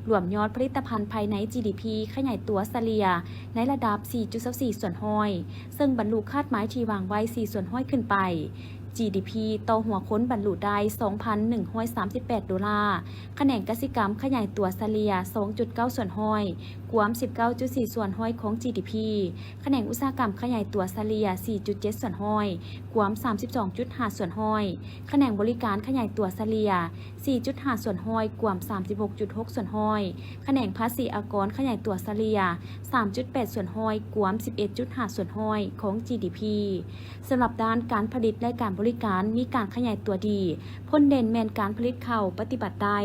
ລວມຍອດຜະລິດຕະພັນພາຍໃນ ຈີດີພີ ຂະຫຍາຍຕົວສະເລ່ຍໃນລະດັບ ສີ່ຈຸດຊາວສີ່ສ່ວນຮ້ອຍ ເຊິ່ງບັນລຸຄາດໝາຍທີ່ວາງໄວ້ ສີ່ສ່ວນຮ້ອຍຂຶ້ນໄປ. ຈີດີພີ ຕໍ່ຫົວຄົນບັນລຸໄດ້ ສອງພັນໜຶ່ງຮ້ອຍສາມສິບແປດໂດລາ, ຂະແໜງກະສິກຳຂະຫຍາຍຕົວສະເລ່ຍ ສອງຈຸດເກົ້າສ່ວນຮ້ອຍ ກວມ ສິບເກົ້າຈຸດສີ່ສ່ວນຮ້ອຍຂອງ ຈີດີພີ, ຂະແໜງອຸດສາຫະກຳຂະຫຍາຍຕົວສະເລ່ຍ ສີ່ຈຸດເຈັດສ່ວນຮ້ອຍ ກວມ ສາມສິບສອງຈຸດຫ້າສ່ວນຮ້ອຍ, ຂະແໜງບໍລິການຂະຫຍາຍຕົວສະເລ່ຍ ສີ່ຈຸດຫ້າສ່ວນຮ້ອຍ ກວມ ສາມສິບຫົກຈຸດຫົກສ່ວນຮ້ອຍ, ຂະແໜງພາສີອາກອນຂະຫຍາຍຕົວສະເລ່ຍ ສາມຈຸດແປດສ່ວນຮ້ອຍ ກວມ ສິບເອັດຈຸດຫ້າສ່ວນຮ້ອຍຂອງ ຈີດີພີ. ສຳລັບດ້ານການຜະລິດ ແລະ ການບໍລິການມີການຂະຫຍາຍຕົວດີ. ຜົນເດັ່ນແມ່ນການຜະລິດເຂົ້າປະຕິບັດໄດ້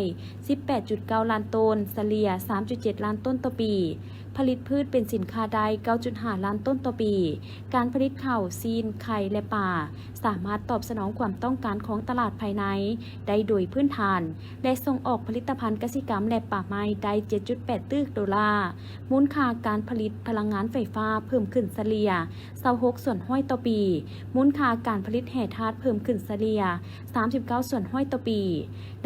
ສິບແປດຈຸດເກົ້າລ້ານໂຕນ, ສະເລ່ຍ ສາມຈຸດເຈັດລ້ານໂຕນຕໍ່ປີ. ຜະລິດພືດເປັນສິນຄ້າໄດ້ ເກົ້າຈຸດຫ້າລ້ານໂຕນຕໍ່ປີ. ການຜະລິດເຂົ້າ, ຊີ້ນ, ໄຂ່ ແລະ ປາ ສາມາດຕອບສະໜອງຄວາມຕ້ອງການຂອງຕະຫຼາດພາຍໃນໄດ້ໂດຍພື້ນຖານ ແລະ ສົ່ງອອກຜະລິດຕະພັນກະສິກຳ ແລະ ປ່າໄມ້ໄດ້ ເຈັດຈຸດແປດຕື້ໂດລາ. ມູນຄ່າການຜະລິດພະລັງງານໄຟຟ້າເພີ່ມຂຶ້ນສະເລ່ຍ ຊາວຫົກສ່ວນຮ້ອຍຕໍ່ປີ. ມູນຄ່າການຜະລິດແຮ່ທາດເພີ່ມຂຶ້ນສະເລ່ຍ ສາມສິບເກົ້າສ່ວນຮ້ອຍຕໍ່ປີ.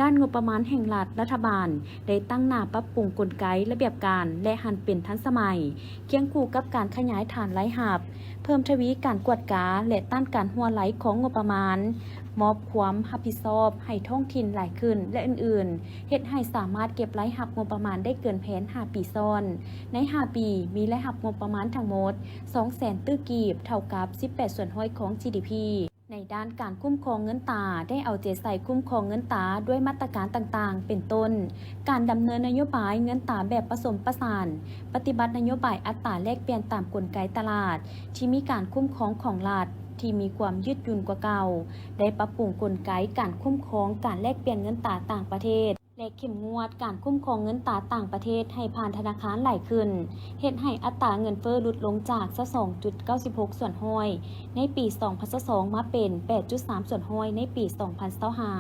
ດ້ານງົບປະມານແຫ່ງລັດ, ລັດຖະບານໄດ້ຕັ້ງໜ້າປັບປຸງກົນໄກ, ລະບຽບການ ແລະ ຫັນເປັນທັນສະໄໝ, ຄຽງຄູ່ກັບການຂະຫຍາຍຖານລາຍຮັບ, ເພີ່ມທະວີການກວດກາ ແລະ ຕ້ານການຮົ່ວໄຫຼຂອງງົບປະມານ, ມອບຄວາມຮັບຜິດຊອບໃຫ້ທ້ອງຖິ່ນຫຼາຍຂຶ້ນ ແລະ ອື່ນໆ, ເຮັດໃຫ້ສາມາດເກັບລາຍຮັບງົບປະມານໄດ້ເກີນແຜນຫ້າປີຊ້ອນ. ໃນຫ້າປີ ມີລາຍຮັບງົບປະມານທັງໝົດ ສອງແສນຕື້ກີບ, ເທົ່າກັບ ສິບແປດສ່ວນຮ້ອຍຂອງ ຈີດີພີ. ໃນດ້ານການຄຸ້ມຄອງເງິນຕາ ໄດ້ເອົາໃຈໃສ່ຄຸ້ມຄອງເງິນຕາດ້ວຍມາດຕະການຕ່າງໆ ເປັນຕົ້ນ ການດຳເນີນນະໂຍບາຍເງິນຕາແບບປະສົມປະສານ, ປະຕິບັດນະໂຍບາຍອັດຕາແລກປ່ຽນຕາມກົນໄກຕະຫຼາດ ທີ່ມີການຄຸ້ມຄອງຂອງລັດທີ່ມີຄວາມຍືດຫຍຸ່ນກວ່າເກົ່າ, ໄດ້ປັບປຸງກົນໄກການຄຸ້ມຄອງການແລກປ່ຽນເງິນຕາຕ່າງປະເທດ ແລະ ເຂັ້ມງວດການຄຸ້ມຄອງເງິນຕາຕ່າງປະເທດໃຫ້ຜ່ານທະນາຄານຫຼາຍຂຶ້ນ, ເຮັດໃຫ້ອັດຕາເງິນເຟີ້ຫຼຸດລົງຈາກ ຊາວສອງຈຸດເກົ້າສິບຫົກສ່ວນຮ້ອຍໃນປີສອງພັນຊາວສອງ ມາເປັນ ແປດຈຸດສາມສ່ວນຮ້ອຍໃນປີສອງພັນຊາວຫ້າ.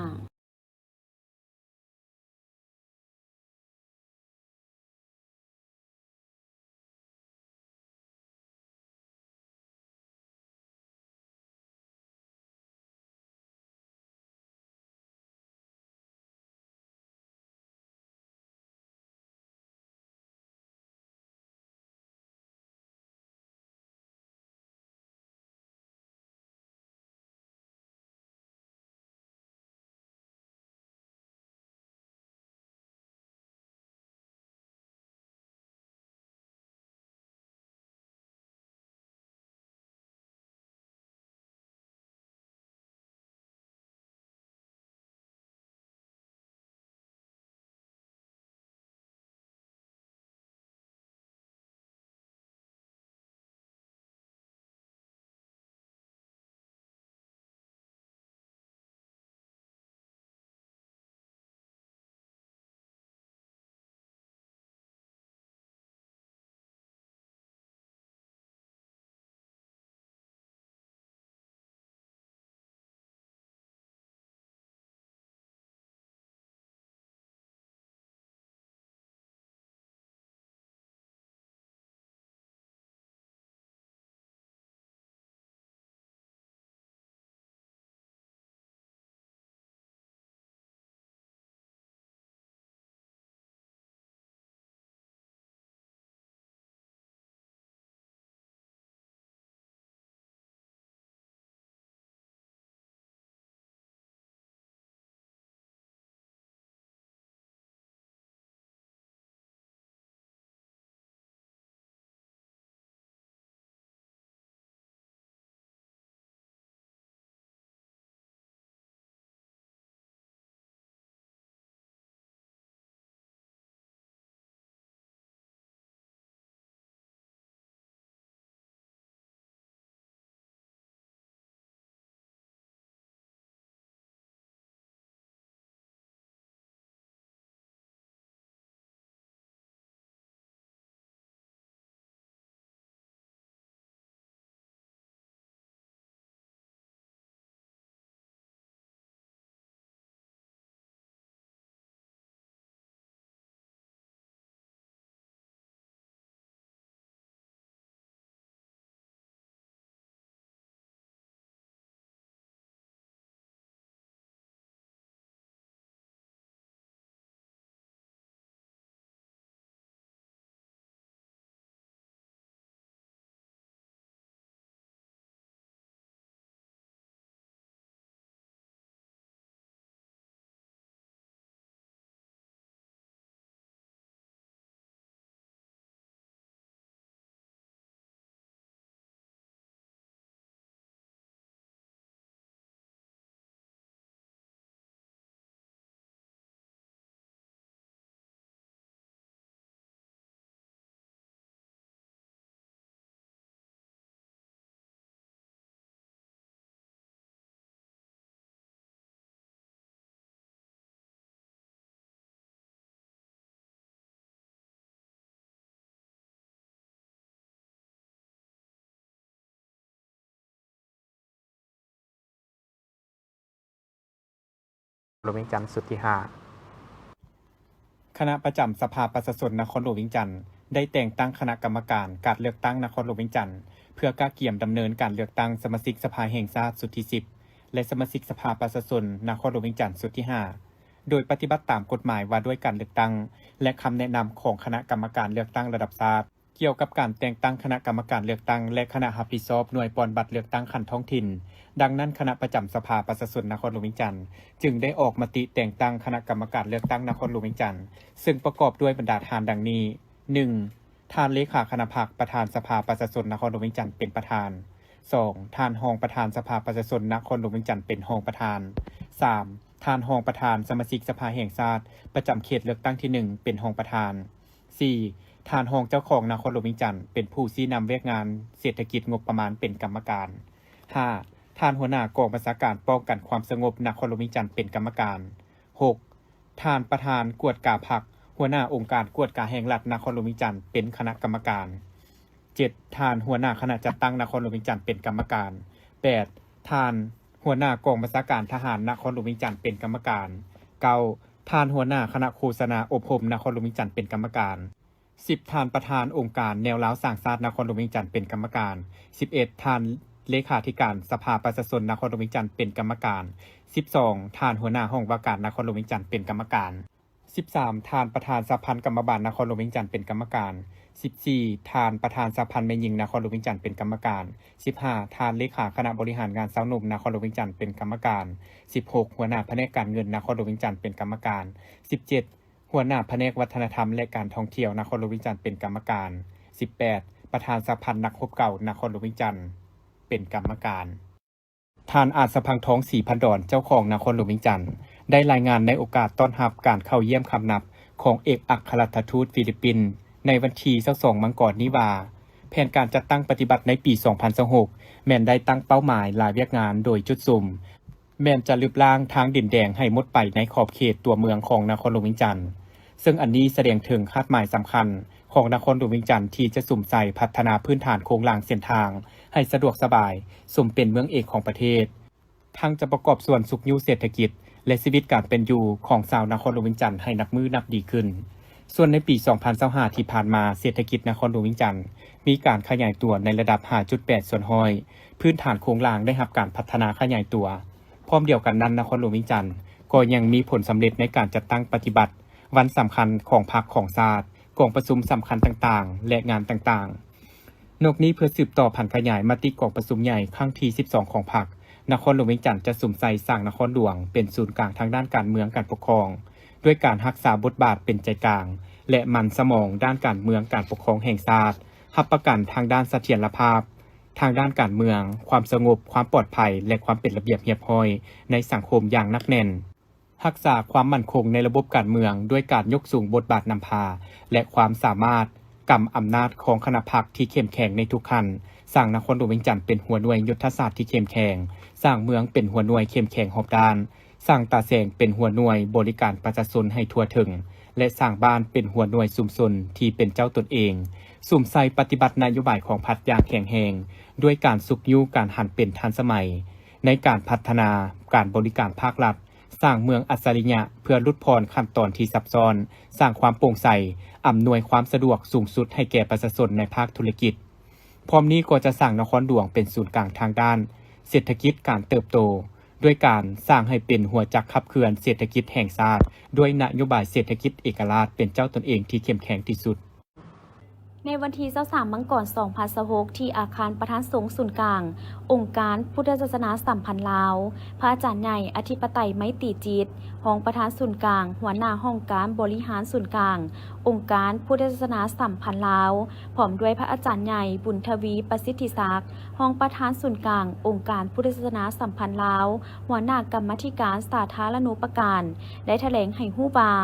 ຫຼວງວຽງຈັນຊຸດທີຫ້າ. ຄະນະປະຈຳສະພາປະຊາຊົນນະຄອນຫຼວງວຽງຈັນ ໄດ້ແຕ່ງຕັ້ງຄະນະກຳມະການການເລືອກຕັ້ງນະຄອນຫຼວງວຽງຈັນ ເພື່ອກະກຽມດຳເນີນການເລືອກຕັ້ງສະມາຊິກສະພາແຫ່ງຊາດຊຸດທີສິບ ແລະ ສະມາຊິກສະພາປະຊາຊົນນະຄອນຫຼວງວຽງຈັນຊຸດທີຫ້າ ໂດຍປະຕິບັດຕາມກົດໝາຍວ່າດ້ວຍການເລືອກຕັ້ງ ແລະ ຄຳແນະນຳຂອງຄະນະກຳມະການເລືອກຕັ້ງລະດັບຊາດ ກ່ຽວກັບການແຕ່ງຕັ້ງຄະນະກຳມະການເລືອກຕັ້ງ ແລະ ຄະນະຮັບຜິດຊອບໜ່ວຍປ່ອນບັດເລືອກຕັ້ງຂັ້ນທ້ອງຖິ່ນ. ດັ່ງນັ້ນ, ຄະນະປະຈຳສະພາປະຊາຊົນນະຄອນຫຼວງວຽງຈັນ ຈຶ່ງໄດ້ອອກມະຕິແຕ່ງຕັ້ງຄະນະກຳມະການເລືອກຕັ້ງນະຄອນຫຼວງວຽງຈັນ ເຊິ່ງປະກອບດ້ວຍບັນດາທ່ານດັ່ງນີ້: ໜຶ່ງ ທ່ານເລຂາຄະນະພັກ ປະທານສະພາປະຊາຊົນນະຄອນຫຼວງວຽງຈັນເປັນປະທານ, ສອງ ທ່ານຮອງປະທານສະພາປະຊາຊົນນະຄອນຫຼວງວຽງຈັນເປັນຮອງປະທານ, ສາມ ທ່ານຮອງປະທານສະມາຊິກສະພາແຫ່ງຊາດປະຈຳເຂດເລືອກຕັ້ງທີໜຶ່ງເປັນຮອງປະທານ, ສີ່ ທ່ານຮອງເຈົ້າຄອງນະຄອນຫຼວງວຽງຈັນເປັນຜູ້ຊີ້ນຳວຽກງານເສດຖະກິດງົບປະມານເປັນກຳມະການ, ຫ້າ ທ່ານຫົວໜ້າກອງບັນຊາການປ້ອງກັນຄວາມສະຫງົບນະຄອນຫຼວງວຽງຈັນເປັນກຳມະການ, ຫົກ ທ່ານປະທານກວດກາພັກ ຫົວໜ້າອົງການກວດກາແຫ່ງລັດນະຄອນຫຼວງວຽງຈັນເປັນຄະນະກຳມະການ, ເຈັດ ທ່ານຫົວໜ້າຄະນະຈັດຕັ້ງນະຄອນຫຼວງວຽງຈັນເປັນກຳມະການ, ແປດ ທ່ານຫົວໜ້າກອງບັນຊາການທະຫານນະຄອນຫຼວງວຽງຈັນເປັນກຳມະການ, ເກົ້າ ທ່ານຫົວໜ້າຄະນະໂຄສະນາອົບຮົມນະຄອນຫຼວງວຽງຈັນເປັນກຳມະການ, ສິບ ທ່ານປະທານອົງການແນວລາວສ້າງຊາດນະຄອນຫຼວງວຽງຈັນເປັນກຳມະການ, ສິບເອັດ ທ່ານເລຂາທິການສະພາປະຊາຊົນນະຄອນຫຼວງວຽງຈັນເປັນກຳມະການ, ສິບສອງ ທ່ານຫົວໜ້າຫ້ອງວ່າການນະຄອນຫຼວງວຽງຈັນເປັນກຳມະການ, ສິບສາມ ທ່ານປະທານສະຫະພັນກຳມະບານນະຄອນຫຼວງວຽງຈັນເປັນກຳມະການ, ສິບສີ່ ທ່ານປະທານສະຫະພັນແມ່ຍິງນະຄອນຫຼວງວຽງຈັນເປັນກຳມະການ, ສິບຫ້າ ທ່ານເລຂາຄະນະບໍລິຫານງານຊາວໜຸ່ມນະຄອນຫຼວງວຽງຈັນເປັນກຳມະການ, ສິບຫົກ ຫົວໜ້າພະແນກການເງິນນະຄອນຫຼວງວຽງຈັນເປັນກຳມະການ, ສິບເຈັດ ຫົວໜ້າພະແນກວັດທະນະທຳ ແລະ ການທ່ອງທ່ຽວນະຄອນຫຼວງວຽງຈັນເປັນກຳມະການ, ສິບແປດ ປະທານສະຫະພັນນັກຮົບເກົ່ານະຄອນຫຼວງວຽງຈັນເປັນກຳມະການ. ທ່ານອາດສະພັງທອງ ສີພັນດອນ ເຈົ້າຄອງນະຄອນຫຼວງວຽງຈັນ ໄດ້ລາຍງານໃນໂອກາດຕ້ອນຮັບການເຂົ້າຢ້ຽມຄຳນັບຂອງເອກອັກຄະລັດຖະທູດຟີລິບປິນ ໃນວັນທີຊາວສອງ ມັງກອນນີ້ວ່າ ແຜນການຈັດຕັ້ງປະຕິບັດໃນປີສອງພັນຊາວຫົກ ແມ່ນໄດ້ຕັ້ງເປົ້າໝາຍລາວຽກງານໂດຍຈຸດສຸມ ແມ່ນຈະລຶບລ້າງທາງດິນແດງໃຫ້ໝົດໄປໃນຂອບເຂດຕົວເມືອງຂອງນະຄອນຫຼວງວຽງຈັນ, ເຊິ່ງອັນນີ້ສະແດງເຖິງຄາດໝາຍສຳຄັນຂອງນະຄອນຫຼວງວຽງຈັນທີ່ຈະສຸມໃສ່ພັດທະນາພື້ນຖານໂຄງລ່າງເສັ້ນທາງໃຫ້ສະດວກສະບາຍ ສົມເປັນເມືອງເອກຂອງປະເທດ, ທັງຈະປະກອບສ່ວນຊຸກຍູ້ເສດຖະກິດ ແລະ ຊີວິດການເປັນຢູ່ຂອງຊາວນະຄອນຫຼວງວຽງຈັນໃຫ້ນັບມື້ນັບດີຂຶ້ນ. ສ່ວນໃນປີສອງພັນຊາວຫ້າທີ່ຜ່ານມາ, ເສດຖະກິດນະຄອນຫຼວງວຽງຈັນມີການຂະຫຍາຍຕົວໃນລະດັບຫ້າຈຸດແປດສ່ວນຮ້ອຍ, ພື້ນຖານໂຄງລ່າງໄດ້ຮັບການພັດທະນາຂະຫຍາຍຕົວ. ພ້ອມດຽວກັນນັ້ນ, ນະຄອນຫຼວງວຽງຈັນກໍຍັງມີຜົນສຳເລັດໃນການຈັດຕັ້ງປະຕິບັດວັນສຳຄັນຂອງພັກຂອງຊາດ, ກອງປະຊຸມສຳຄັນຕ່າງໆ ແລະ ງານຕ່າງໆ. ນອກນີ້ເພື່ອສືບຕໍ່ຜັນຂະຫຍາຍມະຕິກອງປະຊຸມໃຫຍ່ຄັ້ງທີສິບສອງຂອງພັກ, ນະຄອນຫຼວງວຽງຈັນຈະສຸມໃສ່ສ້າງນະຄອນຫຼວງເປັນສູນກາງທາງດ້ານການເມືອງການປົກຄອງ, ດ້ວຍການຮັກສາບົດບາດເປັນໃຈກາງ ແລະ ໝັ່ນສະໝອງດ້ານການເມືອງການປົກຄອງແຫ່ງຊາດ, ຮັບປະກັນທາງດ້ານສະຖຽນລະພາບ ທາງດ້ານການເມືອງ, ຄວາມສະຫງົບ, ຄວາມປອດໄພ ແລະ ຄວາມເປັນລະບຽບຮຽບຮ້ອຍໃນສັງຄົມຢ່າງໜັກແໜ້ນ. ຮັກສາຄວາມໝັ້ນຄົງໃນລະບົບການເມືອງ ດ້ວຍການຍົກສູງບົດບາດນຳພາ ແລະ ຄວາມສາມາດກຳອຳນາດຂອງຄະນະພັກທີ່ເຂັ້ມແຂງໃນທຸກຂັ້ນ, ສ້າງນະຄອນຫຼວງວຽງຈັນເປັນຫົວໜ່ວຍຍຸດທະສາດທີ່ເຂັ້ມແຂງ, ສ້າງເມືອງເປັນຫົວໜ່ວຍເຂັ້ມແຂງຮອບດ້ານ, ສ້າງຕາແສງເປັນຫົວໜ່ວຍບໍລິການປະຊາຊົນໃຫ້ທົ່ວເຖິງ ແລະ ສ້າງບ້ານເປັນຫົວໜ່ວຍຊຸມຊົນທີ່ເປັນເຈົ້າຕົນເອງ, ສຸມໃສ່ປະຕິບັດນະໂຍບາຍຂອງພັກຢ່າງແຂງແຮງ, ດ້ວຍການຊຸກຍູ້ການຫັນເປັນທັນສະໄໝໃນການພັດທະນາການບໍລິການພາກລັດ, ສ້າງເມືອງອັດສະລິຍະເພື່ອຫຼຸດຜ່ອນຂັ້ນຕອນທີ່ຊັບຊ້ອນ, ສ້າງຄວາມໂປ່ງໃສ, ອຳນວຍຄວາມສະດວກສູງສຸດໃຫ້ແກ່ປະຊາຊົນໃນພາກທຸລະກິດ. ພ້ອມນີ້ກໍຈະສ້າງນະຄອນຫຼວງເປັນສູນກາງທາງດ້ານເສດຖະກິດການເຕີບໂຕ, ດ້ວຍການສ້າງໃຫ້ເປັນຫົວຈັກຂັບເຄື່ອນເສດຖະກິດແຫ່ງຊາດ, ດ້ວຍນະໂຍບາຍເສດຖະກິດເອກະລາດເປັນເຈົ້າຕົນເອງທີ່ເຂັ້ມແຂງທີ່ສຸດ. ໃນວັນທີຊາວສາມ ມັງກອນ ສອງພັນຊາວຫົກ ທີ່ອາຄານປະທານສົງສູນກາງ ອົງການພຸດທະສາສະໜາສຳພັນລາວ, ພະອາຈານໃຫຍ່ ອະທິປະໄຕ ໄມຕີຈິດ ຮອງປະທານສູນກາງ, ຫົວໜ້າຫ້ອງການບໍລິຫານສູນກາງ ອົງການພຸດທະສາສະໜາສຳພັນລາວ, ພ້ອມດ້ວຍພະອາຈານໃຫຍ່ ບຸນທະວີ ປະສິດທິສັກ ຮອງປະທານສູນກາງອົງການພຸດທະສາສະໜາສຳພັນລາວ, ຫົວໜ້າກຳມາທິການສາທາລະນູປະການ ໄດ້ຖະແຫຼງໃຫ້ຮູ້ວ່າ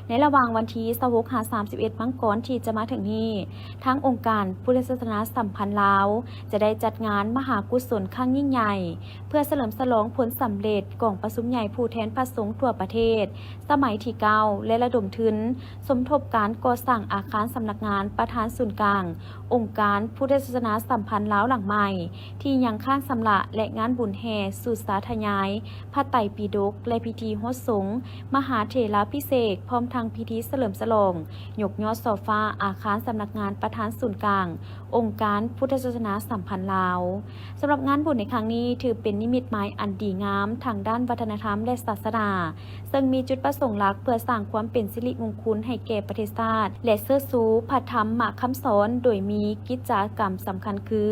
ໃນລະຫວ່າງວັນທີຊາວຫົກ ຫາ ສາມສິບເອັດ ມັງກອນທີ່ຈະມາເຖິງນີ້, ທາງອົງການພຸດທະສາສະໜາສຳພັນລາວ ຈະໄດ້ຈັດງານມະຫາກຸສົນຄັ້ງຍິ່ງໃຫຍ່ ເພື່ອສະເຫຼີມສະຫຼອງຜົນສຳເລັດກອງປະຊຸມໃຫຍ່ຜູ້ແທນພະສົງທົ່ວປະເທດ ສະໄໝທີເກົ້າ ແລະ ລະດົມທຶນສົມທົບການກໍ່ສ້າງອາຄານສຳນັກງານປະທານສູນກາງອົງການພຸດທະສາສະໜາສຳພັນລາວຫຼັງໃໝ່ ທີ່ຍັງຄ້າງຊຳລະ ແລະ ງານບຸນແຫ່ສູດສາທະຍາຍພະໄຕປິດົກ ແລະ ພິທີຫົດສົງມະຫາເຖລາພິເສກ ພ້ອມທັງພິທີສະເຫຼີມສະຫຼອງ ຍົກຍອດຊໍ່ຟ້າອາຄານສຳນັກງານປະທານສູນກາງອົງການພຸດທະສາສະໜາສຳພັນລາວ. ສຳລັບງານບຸນໃນຄັ້ງນີ້ ຖືເປັນນິມິດໝາຍອັນດີງາມທາງດ້ານວັດທະນະທຳ ແລະ ສາສະໜາ, ເຊິ່ງມີຈຸດປະສົງຫຼັກເພື່ອສ້າງຄວາມເປັນສິລິມຸງຄຸນໃຫ້ແກ່ປະເທດຊາດ ແລະ ເຊີດຊູພະທຳມະຄຳສອນ, ໂດຍມີກິດຈະກຳສຳຄັນຄື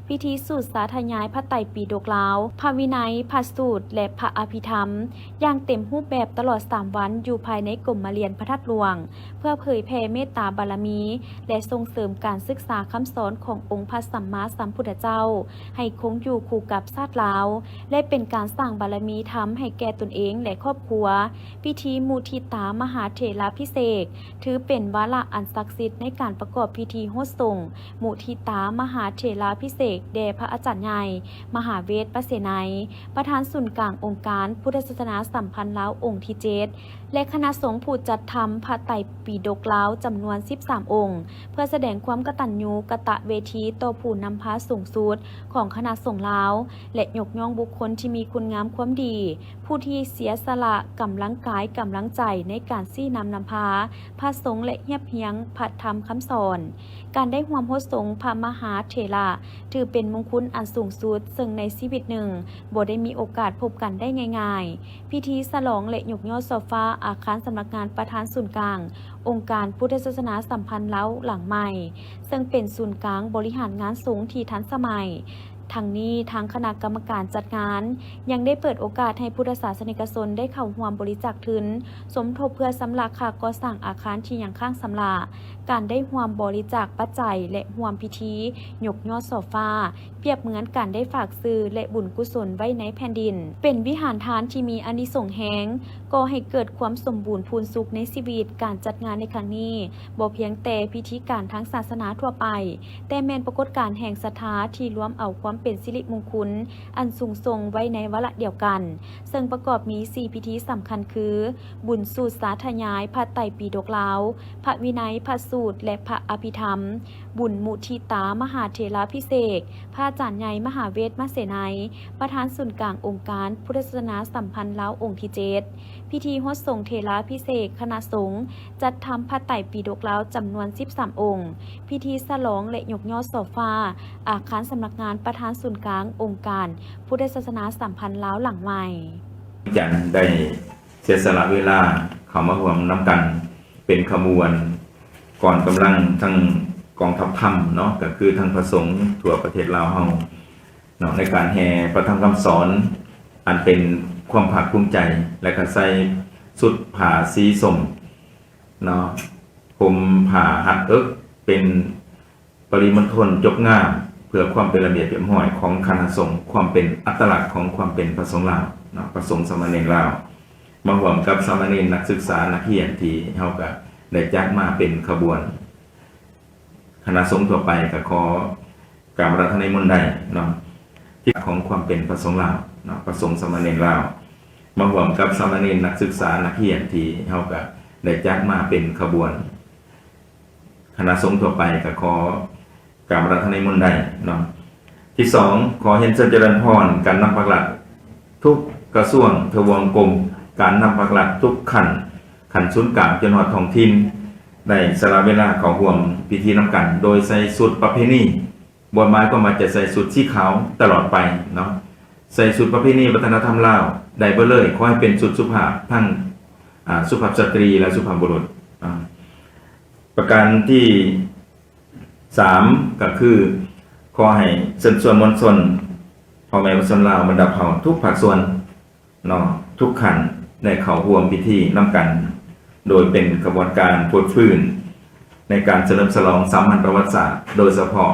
ພິທີສູດສາທະຍາຍພະໄຕປິດົກລາວ, ພະວິໄນ, ພະສູດ ແລະ ພະອະພິທຳ ຢ່າງເຕັມຮູບແບບຕະຫຼອດສາມວັນ ຢູ່ພາຍໃນກົມມະລຽນພະທາດຫຼວງ ເພື່ອເຜີຍແຜ່ເມດຕາບາລະມີ ແລະ ສົ່ງເສີມການສຶກສາຄຳສອນຂອງອົງພະສຳມາສຳພຸດທະເຈົ້າ ໃຫ້ຄົງຢູ່ຄູ່ກັບຊາດລາວ ແລະ ເປັນການສ້າງບາລະມີທຳໃຫ້ແກ່ຕົນເອງ ແລະ ຄອບຄົວ. ພິທີມຸທິຕາມະຫາເຖລາພິເສກ ຖືເປັນວາລະອັນສັກສິດໃນການປະກອບພິທີຫົດສົງມຸທິຕາມະຫາເຖລາພິເສກແດ່ພະອາຈານໃຫຍ່ ມະຫາເວດ ປະເສໄນ ປະທານສູນກາງອົງການພຸດທະສາສະໜາສຳພັນລາວອົງທີເຈັດ ແລະ ຄະນະສົງຜູ້ຈັດທຳພະໄຕປິດົກລາວຈຳນວນສິບສາມອົງ ເພື່ອສະແດງຄວາມກະຕັນຍູກະຕະເວທີຕໍ່ຜູ້ນຳພາສູງສຸດຂອງຄະນະສົງລາວ ແລະ ຍົກຍ້ອງບຸກຄົນທີ່ມີຄຸນງາມຄວາມດີ ຜູ້ທີ່ເສຍສະຫຼະກຳລັງກາຍກຳລັງໃຈໃນການຊີ້ນຳນຳພາພະສົງ ແລະ ຮຽບຮຽງພະທຳຄຳສອນ. ການໄດ້ຮ່ວມຫົດສົງພະມະຫາເຖລະ ຖືເປັນມຸງຄຸນອັນສູງສຸດ ເຊິ່ງໃນຊີວິດໜຶ່ງບໍ່ໄດ້ມີໂອກາດພົບກັນໄດ້ງ່າຍໆ. ພິທີສະຫຼອງ ແລະ ຍົກຍອດຊໍ່ຟ້າອາຄານສຳນັກງານປະທານສູນກາງອົງການພຸດທະສາສະໜາສຳພັນລາວຫຼັງໃໝ່ ເຊິ່ງເປັນສູນກາງບໍລິຫານງານສົງທີ່ທັນສະໄໝ. ທັງນີ້, ທາງຄະນະກຳມະການຈັດງານຍັງໄດ້ເປີດໂອກາດໃຫ້ພຸດທະສາສະນິກະຊົນໄດ້ເຂົ້າຮ່ວມບໍລິຈາກທຶນ ສົມທົບເພື່ອຊຳລະຄ່າກໍ່ສ້າງອາຄານທີ່ຍັງຄ້າງຊຳລະ. ການໄດ້ຮ່ວມບໍລິຈາກປັດໄຈ ແລະ ຮ່ວມພິທີຍົກຍອດຊໍ່ຟ້າ ປຽບເໝືອນການໄດ້ຝາກຊື່ ແລະ ບຸນກຸສົນໄວ້ໃນແຜ່ນດິນ, ເປັນວິຫານທານທີ່ມີອານິສົງແຮງ, ກໍ່ໃຫ້ເກີດຄວາມສົມບູນພູນສຸກໃນຊີວິດ. ການຈັດງານໃນຄັ້ງນີ້ ບໍ່ພຽງແຕ່ພິທີການທາງສາສະໜາທົ່ວໄປ, ແຕ່ແມ່ນປາກົດການແຫ່ງສັດທາທີ່ລວມເອົາຄວາມເປັນສິລິມຸງຄຸນອັນສູງສົ່ງໄວ້ໃນວາລະດຽວກັນ, ເຊິ່ງປະກອບມີສີ່ພິທີສຳຄັນຄື ບຸນສູດສາທະຍາຍພະໄຕປິດົກລາວ, ພະວິໄນ, ພະສູດ ແລະ ພະອະພິທຳ, ບຸນມຸທິຕາມະຫາເຖລາພິເສກ, ພະອາຈານໃຫຍ່ມະຫາເວດມະເສໄນ ປະທານສູນກາງອົງການພຸດທະສາສະໜາສຳພັນລາວອົງທີເຈັດ, ພິທີຫົດສົງເຖລາພິເສກຄະນະສົງ ຈັດທຳພະໄຕປິດົກລາວຈຳນວນສິບສາມອົງ, ພິທີສະຫຼອງ ແລະ ຍົກຍອດຊໍ່ຟ້າອາຄານສຳນັກງານປະທານສູນກາງອົງການພຸດທະສາສະໜາສຳພັນລາວຫຼັງໃໝ່. ຈັນໄດ້ເສຍສະຫຼະເວລາເຂົ້າມາຮ່ວມນຳກັນເປັນຂະບວນກອນກຳລັງທັງກອງທັບທຳເນາະ, ກໍຄືທັງພະສົງທົ່ວປະເທດລາວເຮົາເນາະ, ໃນການແຫ່ພະທຳຄຳສອນ ອັນເປັນຄວາມພາກພູມໃຈ ແລະ ກໍໃສ່ຊຸດຜ້າສີສົ້ມເນາະ, ຫົ່ມຜ້າຮັດເອິກເປັນ ປະລິມົນທົນຈົບງາມ ເພື່ອຄວາມເປັນລະບຽບຮຽບຮ້ອຍຂອງຄະນະສົງ, ຄວາມເປັນອັດຕະລັກຂອງຄວາມເປັນພະສົງລາວເນາະ, ພະສົງສາມະເນນລາວ ມາຮ່ວມກັບສາມະເນນນັກສຶກສານັກຮຽນທີ່ເຮົາກະໄດ້ຈັດມາເປັນຂະບວນ. ຄະນະສົງທົ່ວໄປກະຂໍກາບອາລາທະນານິມົນໄດ້ເນາະ, ທີ່ຂອງຄວາມເປັນພະສົງລາວເນາະ, ພະສົງສາມະເນນລາວ ມາຮ່ວມກັບສາມະເນນນັກສຶກສານັກຮຽນທີ່ເຮົາກະໄດ້ຈັດມາເປັນຂະບວນ. ຄະນະສົງທົ່ວໄປກະຂໍກາບອາລາທະນານິມົນໄດ້ເນາະ. ທີສອງ, ຂໍຮຽນເຊີນຈະເລີນພອນການນຳພາກລັດທຸກກະຊວງ, ທະບວງກົມ, ການນຳພາກລັດທຸກຂັ້ນ, ຂັ້ນສູນກາງຈົນຮອດທ້ອງຖິ່ນ ໄດ້ສະຫຼະເວລາເຂົ້າຮ່ວມພິທີນຳກັນ ໂດຍໃສ່ຊຸດປະເພນີ, ບໍ່ໝາຍຄວາມວ່າຈະໃສ່ຊຸດສີຂາວຕະຫຼອດໄປເນາະ, ໃສ່ຊຸດປະເພນີວັດທະນະທຳລາວໄດ້ເບິດເລີຍ, ຂໍໃຫ້ເປັນຊຸດສຸພາບ ທັງ ອາ ສຸພາບສະຕຣີ ແລະ ສຸພາບບຸລຸດ. ອາ ປະການທີສາມ ກໍຄື ຂໍໃຫ້ເຊີນຊວນມວນຊົນ ພໍ່ແມ່ປະຊາຊົນລາວ ບັນດາເຜົ່າທຸກພາກສ່ວນເນາະ, ທຸກຂັ້ນ ໄດ້ເຂົ້າຮ່ວມພິທີນຳກັນ ໂດຍເປັນຂະບວນການຟົດຟື້ນໃນການສະເຫຼີມສະຫຼອງສາມັນປະຫວັດສາດ, ໂດຍສະເພາະ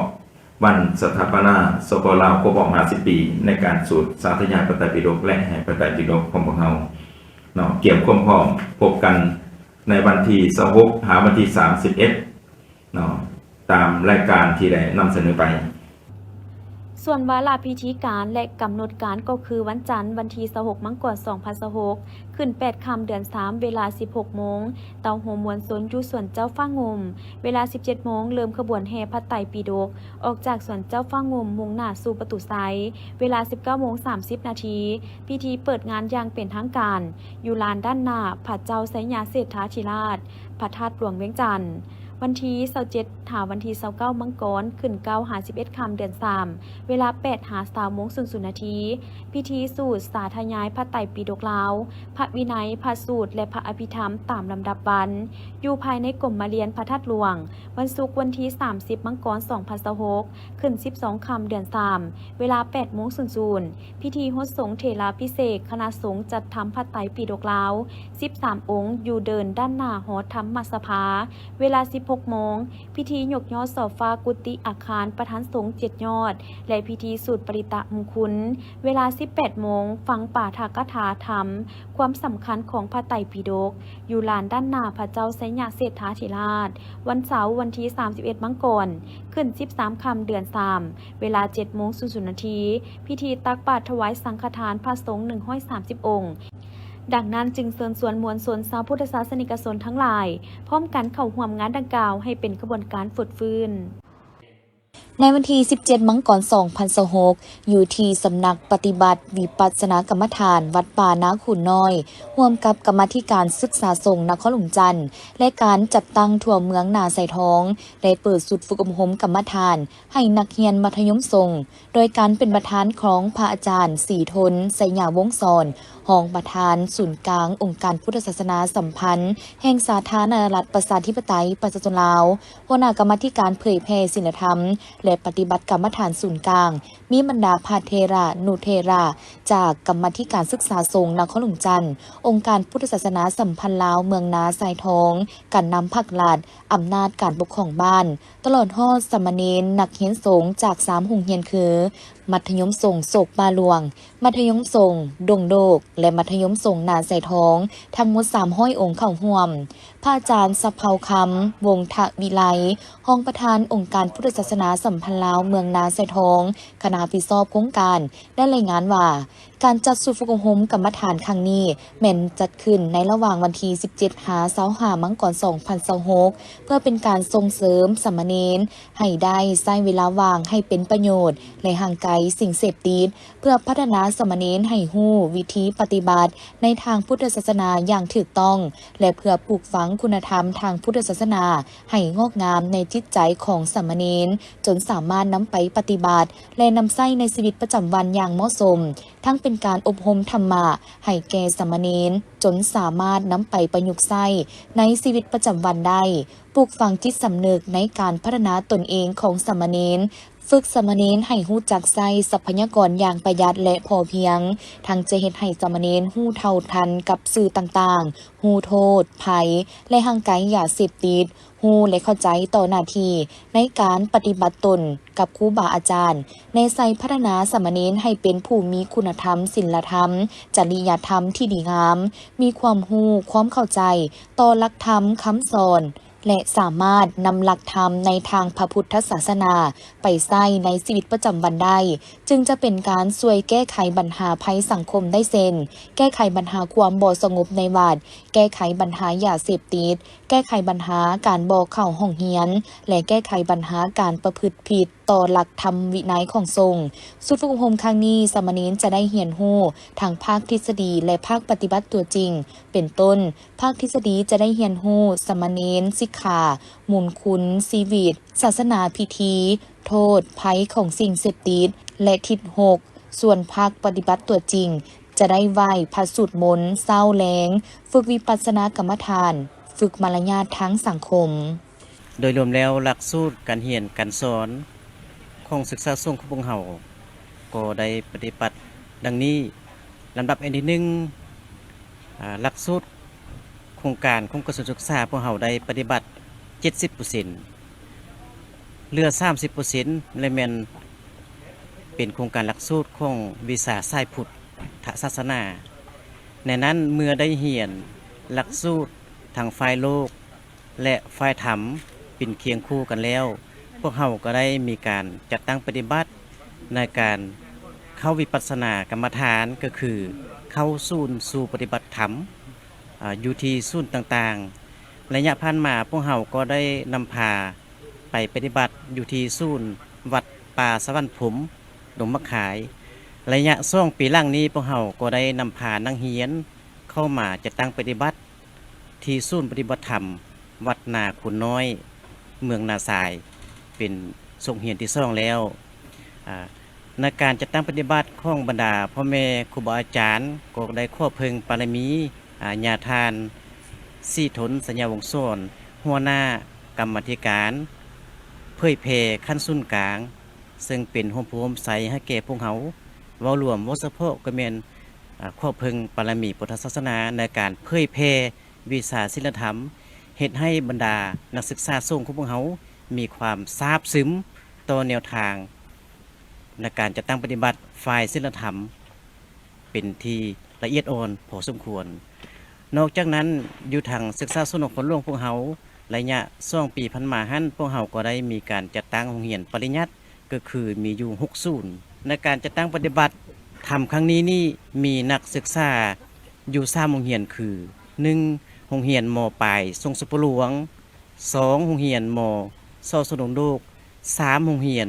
ວັນສະຖາປະນາ ສປ ລາວ ຄົບຮອບຫ້າສິບປີ ໃນການສູດສາທະຍາຍພະໄຕປິດົກ ແລະ ແຫ່ພະໄຕປິດົກຂອງພວກເຮົາເນາະ, ກຽມຄວາມພ້ອມພົບກັນໃນວັນທີຊາວຫົກ ຫາວັນທີສາມສິບເອັດເນາະ, ຕາມລາຍການທີ່ໄດ້ນຳສະເໜີໄປ. ສ່ວນວາລະພິທີການ ແລະ ກຳນົດການກໍຄື ວັນຈັນ ວັນທີຊາວຫົກ ມັງກອນ ສອງພັນຊາວຫົກ ຂຶ້ນແປດຄ່ຳ ເດືອນສາມ ເວລາສິບຫົກໂມງ ເຕົ້າໂຮມມວນຊົນຢູ່ສວນເຈົ້າຟ້າງຸ່ມ. ເວລາສິບເຈັດໂມງ ເລີ່ມຂະບວນແຫ່ພະໄຕປິດົກ ອອກຈາກສວນເຈົ້າຟ້າງຸ່ມ ມຸ່ງໜ້າສູ່ປະຕູໄຊ ເວລາສິບເກົ້າໂມງສາມສິບນາທີ. ພິທີເປີດງານຢ່າງເປັນທາງການ ຢູ່ລານດ້ານໜ້າພະເຈົ້າໄຊຍະເສດຖາທິລາດ ພະທາດຫຼວງວຽງຈັນ. ວັນທີຊາວເຈັດ ຫາວັນທີຊາວເກົ້າ ມັງກອນ ຂຶ້ນເກົ້າຫາສິບເອັດຄ່ຳ ເດືອນສາມ ເວລາແປດຫາຊາວໂມງສູນນາທີ. ພິທີສູດສາທະຍາຍພະໄຕປິດົກລາວ, ພະວິໄນ, ພະສູດ ແລະ ພະອະພິທຳຕາມລຳດັບວັນ ຢູ່ພາຍໃນກົມມະລຽນພະທາດຫຼວງ. ວັນສຸກ ວັນທີສາມສິບ ມັງກອນ ສອງພັນຊາວຫົກ ຂຶ້ນສິບສອງຄ່ຳ ເດືອນສາມ ເວລາແປດໂມງສູນນາທີ. ພິທີຫົດສົງເຖລາພິເສກ ຄະນະສົງຈັດທຳພະໄຕປິດົກລາວ ສິບສາມອົງ ຢູ່ເດີ່ນດ້ານໜ້າຫໍທຳມະສະພາ ເວລາສິບຫົກໂມງ. ພິທີຍົກຍອດສໍຟາກຸຕິອາຄານປະທານສົງເຈັດຍອດ ແລະ ພິທີສູດປະລິຕະມຸງຄຸນ ເວລາສິບແປດໂມງ. ຟັງປາຖະກະຖາທຳຄວາມສຳຄັນຂອງພະໄຕປິດົກ ຢູ່ລານດ້ານໜ້າພະເຈົ້າໄຊຍະເສດຖາທິລາດ. ວັນເສົາ ວັນທີສາມສິບເອັດ ມັງກອນ ຂຶ້ນສິບສາມຄ່ຳ ເດືອນສາມ ເວລາເຈັດໂມງສູນນາທີ. ພິທີຕັກບາດຖວາຍສັງຄະທານພະສົງໜຶ່ງຮ້ອຍສາມສິບອົງ. ດັ່ງນັ້ນຈຶ່ງເຊີນຊວນມວນຊົນຊາວພຸດທະສາສະນິກະຊົນທັງຫຼາຍ ພ້ອມກັນເຂົ້າຮ່ວມງານດັ່ງກ່າວໃຫ້ເປັນຂະບວນການຟົດຟື້ນ. ໃນວັນທີສິບເຈັດ ມັງກອນ ສອງພັນຊາວຫົກ ຢູ່ທີ່ສຳນັກປະຕິບັດວິປັດສະນາກຳມະຖານ ວັດປ່ານາຄູນນ້ອຍ ຮ່ວມກັບກຳມາທິການສຶກສາສົງນະຄອນຫຼວງຈັນ ແລະ ການຈັດຕັ້ງທົ່ວເມືອງນາຊາຍທອງ ໄດ້ເປີດຊຸດຝຶກອົບຮົມກຳມະຖານ ໃຫ້ນັກຮຽນມັດທະຍົມສົງ ໂດຍການເປັນປະທານຂອງພະອາຈານ ສີທົນ ໄຊຍາວົງສອນ ຮອງປະທານສູນກາງອົງການພຸດທະສາສະໜາສຳພັນແຫ່ງສາທາລະນະລັດ ປະຊາທິປະໄຕ ປະຊາຊົນລາວ, ຫົວໜ້າກຳມາທິການເຜີຍແຜ່ສິນລະທຳ ແລະ ປະຕິບັດກຳມະຖານສູນກາງ, ມີບັນດາພະເຖລະນຸເຖລະຈາກກຳມາທິການສຶກສາສົງນະຄອນຫຼວງຈັນ, ອົງການພຸດທະສາສະໜາສຳພັນລາວເມືອງນາຊາຍທອງ, ການນຳພັກລັດ, ອຳນາດການປົກຄອງບ້ານ, ຕະຫຼອດຮອດສາມະເນນນັກຮຽນສົງຈາກສາມໂຮງຮຽນຄື ມັດທະຍົມສົງໂສກປ່າຫຼວງ, ມັດທະຍົມສົງດົງໂດກ ແລະ ມັດທະຍົມສົງນາຊາຍທອງ ທັງໝົດສາມຮ້ອຍອົງເຂົ້າຮ່ວມ. ພະອາຈານ ສະເພົາຄຳ ວົງທະວິໄລ ຮອງປະທານອົງການພຸດທະສາສະໜາສຳພັນລາວເມືອງນາຊາຍທອງ ຄະນະຮັບຜິດຊອບໂຄງການ ໄດ້ລາຍງານວ່າ ການຈັດຊຸດຝຶກອົບຮົມກຳມະຖານຄັ້ງນີ້ ແມ່ນຈັດຂຶ້ນໃນລະຫວ່າງວັນທີສິບເຈັດ ຫາ ຊາວຫ້າ ມັງກອນ ສອງພັນຊາວຫົກ ເພື່ອເປັນການສົ່ງເສີມສາມະເນນໃຫ້ໄດ້ໃຊ້ເວລາວ່າງໃຫ້ເປັນປະໂຫຍດ ແລະ ຫ່າງໄກສິ່ງເສບຕິດ ເພື່ອພັດທະນາສາມະເນນໃຫ້ຮູ້ວິທີປະຕິບັດໃນທາງພຸດທະສາສະໜາຢ່າງຖືກຕ້ອງ ແລະ ເພື່ອປູກຝັງຄຸນນະທຳທາງພຸດທະສາສະໜາໃຫ້ງອກງາມໃນຈິດໃຈຂອງສາມະເນນ, ຈົນສາມາດນຳໄປປະຕິບັດ ແລະ ນຳໃຊ້ໃນຊີວິດປະຈຳວັນຢ່າງເໝາະສົມ, ທັງເປັນການອົບຮົມທຳມະໃຫ້ແກ່ສາມະເນນ, ຈົນສາມາດນຳໄປປະຍຸກໃຊ້ໃນຊີວິດປະຈຳວັນໄດ້, ປູກຝັງຈິດສຳນຶກໃນການພັດທະນາຕົນເອງຂອງສາມະເນນ, ຝຶກສາມະເນນໃຫ້ຮູ້ຈັກໃຊ້ຊັບພະຍາກອນຢ່າງປະຢັດ ແລະ ພໍພຽງ, ທັງຈະເຮັດໃຫ້ສາມະເນນຮູ້ເທົ່າທັນກັບສື່ຕ່າງໆ, ຮູ້ໂທດ, ໄພ ແລະ ຫ່າງໄກຢາເສບຕິດ, ຮູ້ ແລະ ເຂົ້າໃຈຕໍ່ໜ້າທີ່ໃນການປະຕິບັດຕົນກັບຄູບາອາຈານ, ແນໃສ່ພັດທະນາສາມະເນນໃຫ້ເປັນຜູ້ມີຄຸນນະທຳ, ສິນລະທຳ, ຈະລິຍະທຳທີ່ດີງາມ, ມີຄວາມຮູ້, ຄວາມເຂົ້າໃຈຕໍ່ຫຼັກທຳຄຳສອນ ແລະ ສາມາດນຳຫຼັກທຳໃນທາງພະພຸດທະສາສະໜາໄປໃຊ້ໃນຊີວິດປະຈຳວັນໄດ້, ຈຶ່ງຈະເປັນການຊ່ວຍແກ້ໄຂບັນຫາໄພສັງຄົມໄດ້ ເຊັ່ນ ແກ້ໄຂບັນຫາຄວາມບໍ່ສະຫງົບໃນວັດ, ແກ້ໄຂບັນຫາຢາເສບຕິດ, ແກ້ໄຂບັນຫາການບໍ່ເຂົ້າຫ້ອງຮຽນ ແລະ ແກ້ໄຂບັນຫາການປະພຶດຜິດຕໍ່ຫຼັກທຳວິໄນຂອງສົງ. ຊຸດຝຶກອົບຮົມຄັ້ງນີ້, ສາມະເນນຈະໄດ້ຮຽນຮູ້ທັງພາກທິດສະດີ ແລະ ພາກປະຕິບັດຕົວຈິງ, ເປັນຕົ້ນ, ພາກທິດສະດີຈະໄດ້ຮຽນຮູ້ສາມະເນນ, ສິກຂາ, ມູນຄຸນ, ຊີວິດ, ສາສະໜາ, ພິທີ, ໂທດ, ໄພຂອງສິ່ງເສບຕິດ ແລະ ທິດຫົກ. ສ່ວນພາກປະຕິບັດຕົວຈິງ ຈະໄດ້ໄຫວ້ພະສູດມົນເຊົ້າແລງ, ຝຶກວິປັດສະນາກຳມະຖານ, ຝຶກມາລະຍາດທາງສັງຄົມ. ໂດຍລວມແລ້ວ, ຫຼັກສູດການຮຽນການສອນຂອງສຶກສາສົງຂອງພວກເຮົາ ກໍໄດ້ປະຕິບັດດັ່ງນີ້. ລຳດັບອັນທີໜຶ່ງ, ອາ, ຫຼັກສູດໂຄງການຂອງກະຊວງສຶກສາ ພວກເຮົາໄດ້ປະຕິບັດເຈັດສິບເປີເຊັນ, ເຫຼືອສາມສິບເປີເຊັນ ແລະ ແມ່ນເປັນໂຄງການຫຼັກສູດຂອງວິຊາສາຍພຸດທະສາສະໜາ. ໃນນັ້ນ, ເມື່ອໄດ້ຮຽນຫຼັກສູດທັງຝ່າຍໂລກ ແລະ ຝ່າຍທຳເປັນຄຽງຄູ່ກັນແລ້ວ, ພວກເຮົາກໍໄດ້ມີການຈັດຕັ້ງປະຕິບັດໃນການເຂົ້າວິປັດສະນາກຳມະຖານ ກໍຄືເຂົ້າສູນສູ່ປະຕິບັດທຳ ອາ ຢູ່ທີ່ສູນຕ່າງໆ. ໄລຍະຜ່ານມາພວກເຮົາກໍໄດ້ນຳພາໄປປະຕິບັດຢູ່ທີ່ສູນວັດປ່າສະຫວັນພົມ ດົງໝາກຄາຍ. ໄລຍະສອງປີຫຼັງນີ້ ພວກເຮົາກໍໄດ້ນຳພານັກຮຽນເຂົ້າມາຈັດຕັ້ງປະຕິບັດ ທີ່ສູນປະຕິບັດທຳວັດນາຄູນນ້ອຍ ເມືອງນາຊາຍ ເປັນສົກຮຽນທີສອງແລ້ວ. ອາ ໃນການຈັດຕັ້ງປະຕິບັດຂອງບັນດາພໍ່ແມ່ຄູບາອາຈານ ກໍໄດ້ຂໍເພິ່ງບາລະມີ ອາ ຍາທ່ານ ສີທົນ ໄຊຍະວົງສອນ ຫົວໜ້າກຳມາທິການເຜີຍແຜ່ຂັ້ນສູນກາງ ເຊິ່ງເປັນຮົ່ມໂພຮົ່ມໄຊໃຫ້ແກ່ພວກເຮົາ ເວົ້າລວມ ເວົ້າສະເພາະກໍແມ່ນ ອາ ຂໍເພິ່ງບາລະມີພຸດທະສາສະໜາໃນການເຜີຍແຜ່ວິຊາສິນລະທຳ ເຮັດໃຫ້ບັນດານັກສຶກສາສົງຂອງພວກເຮົາມີຄວາມຊາບຊຶມຕໍ່ແນວທາງໃນການຈັດຕັ້ງປະຕິບັດຝ່າຍສິນລະທຳ ເປັນທີ່ລະອຽດອ່ອນພໍສົມຄວນ. ນອກຈາກນັ້ນ ຢູ່ທາງສຶກສາສົງນະຄອນຫຼວງພວກເຮົາ ໄລຍະສອງປີຜ່ານມາຫັ້ນ ພວກເຮົາກໍໄດ້ມີການຈັດຕັ້ງໂຮງຮຽນປະລິຍັດ ກໍຄືມີຢູ່ຫົກສູນ. ໃນການຈັດຕັ້ງປະຕິບັດທຳຄັ້ງນີ້ນີ້ ມີນັກສຶກສາຢູ່ສາມໂຮງຮຽນຄື ໜຶ່ງ ໂຮງຮຽນ ມ.ປາຍ ສົງສຸໂຂຫຼວງ, ສອງ ໂຮງຮຽນ ມ.ສ ສົງດົງໂດກ, ສາມ ໂຮງຮຽນ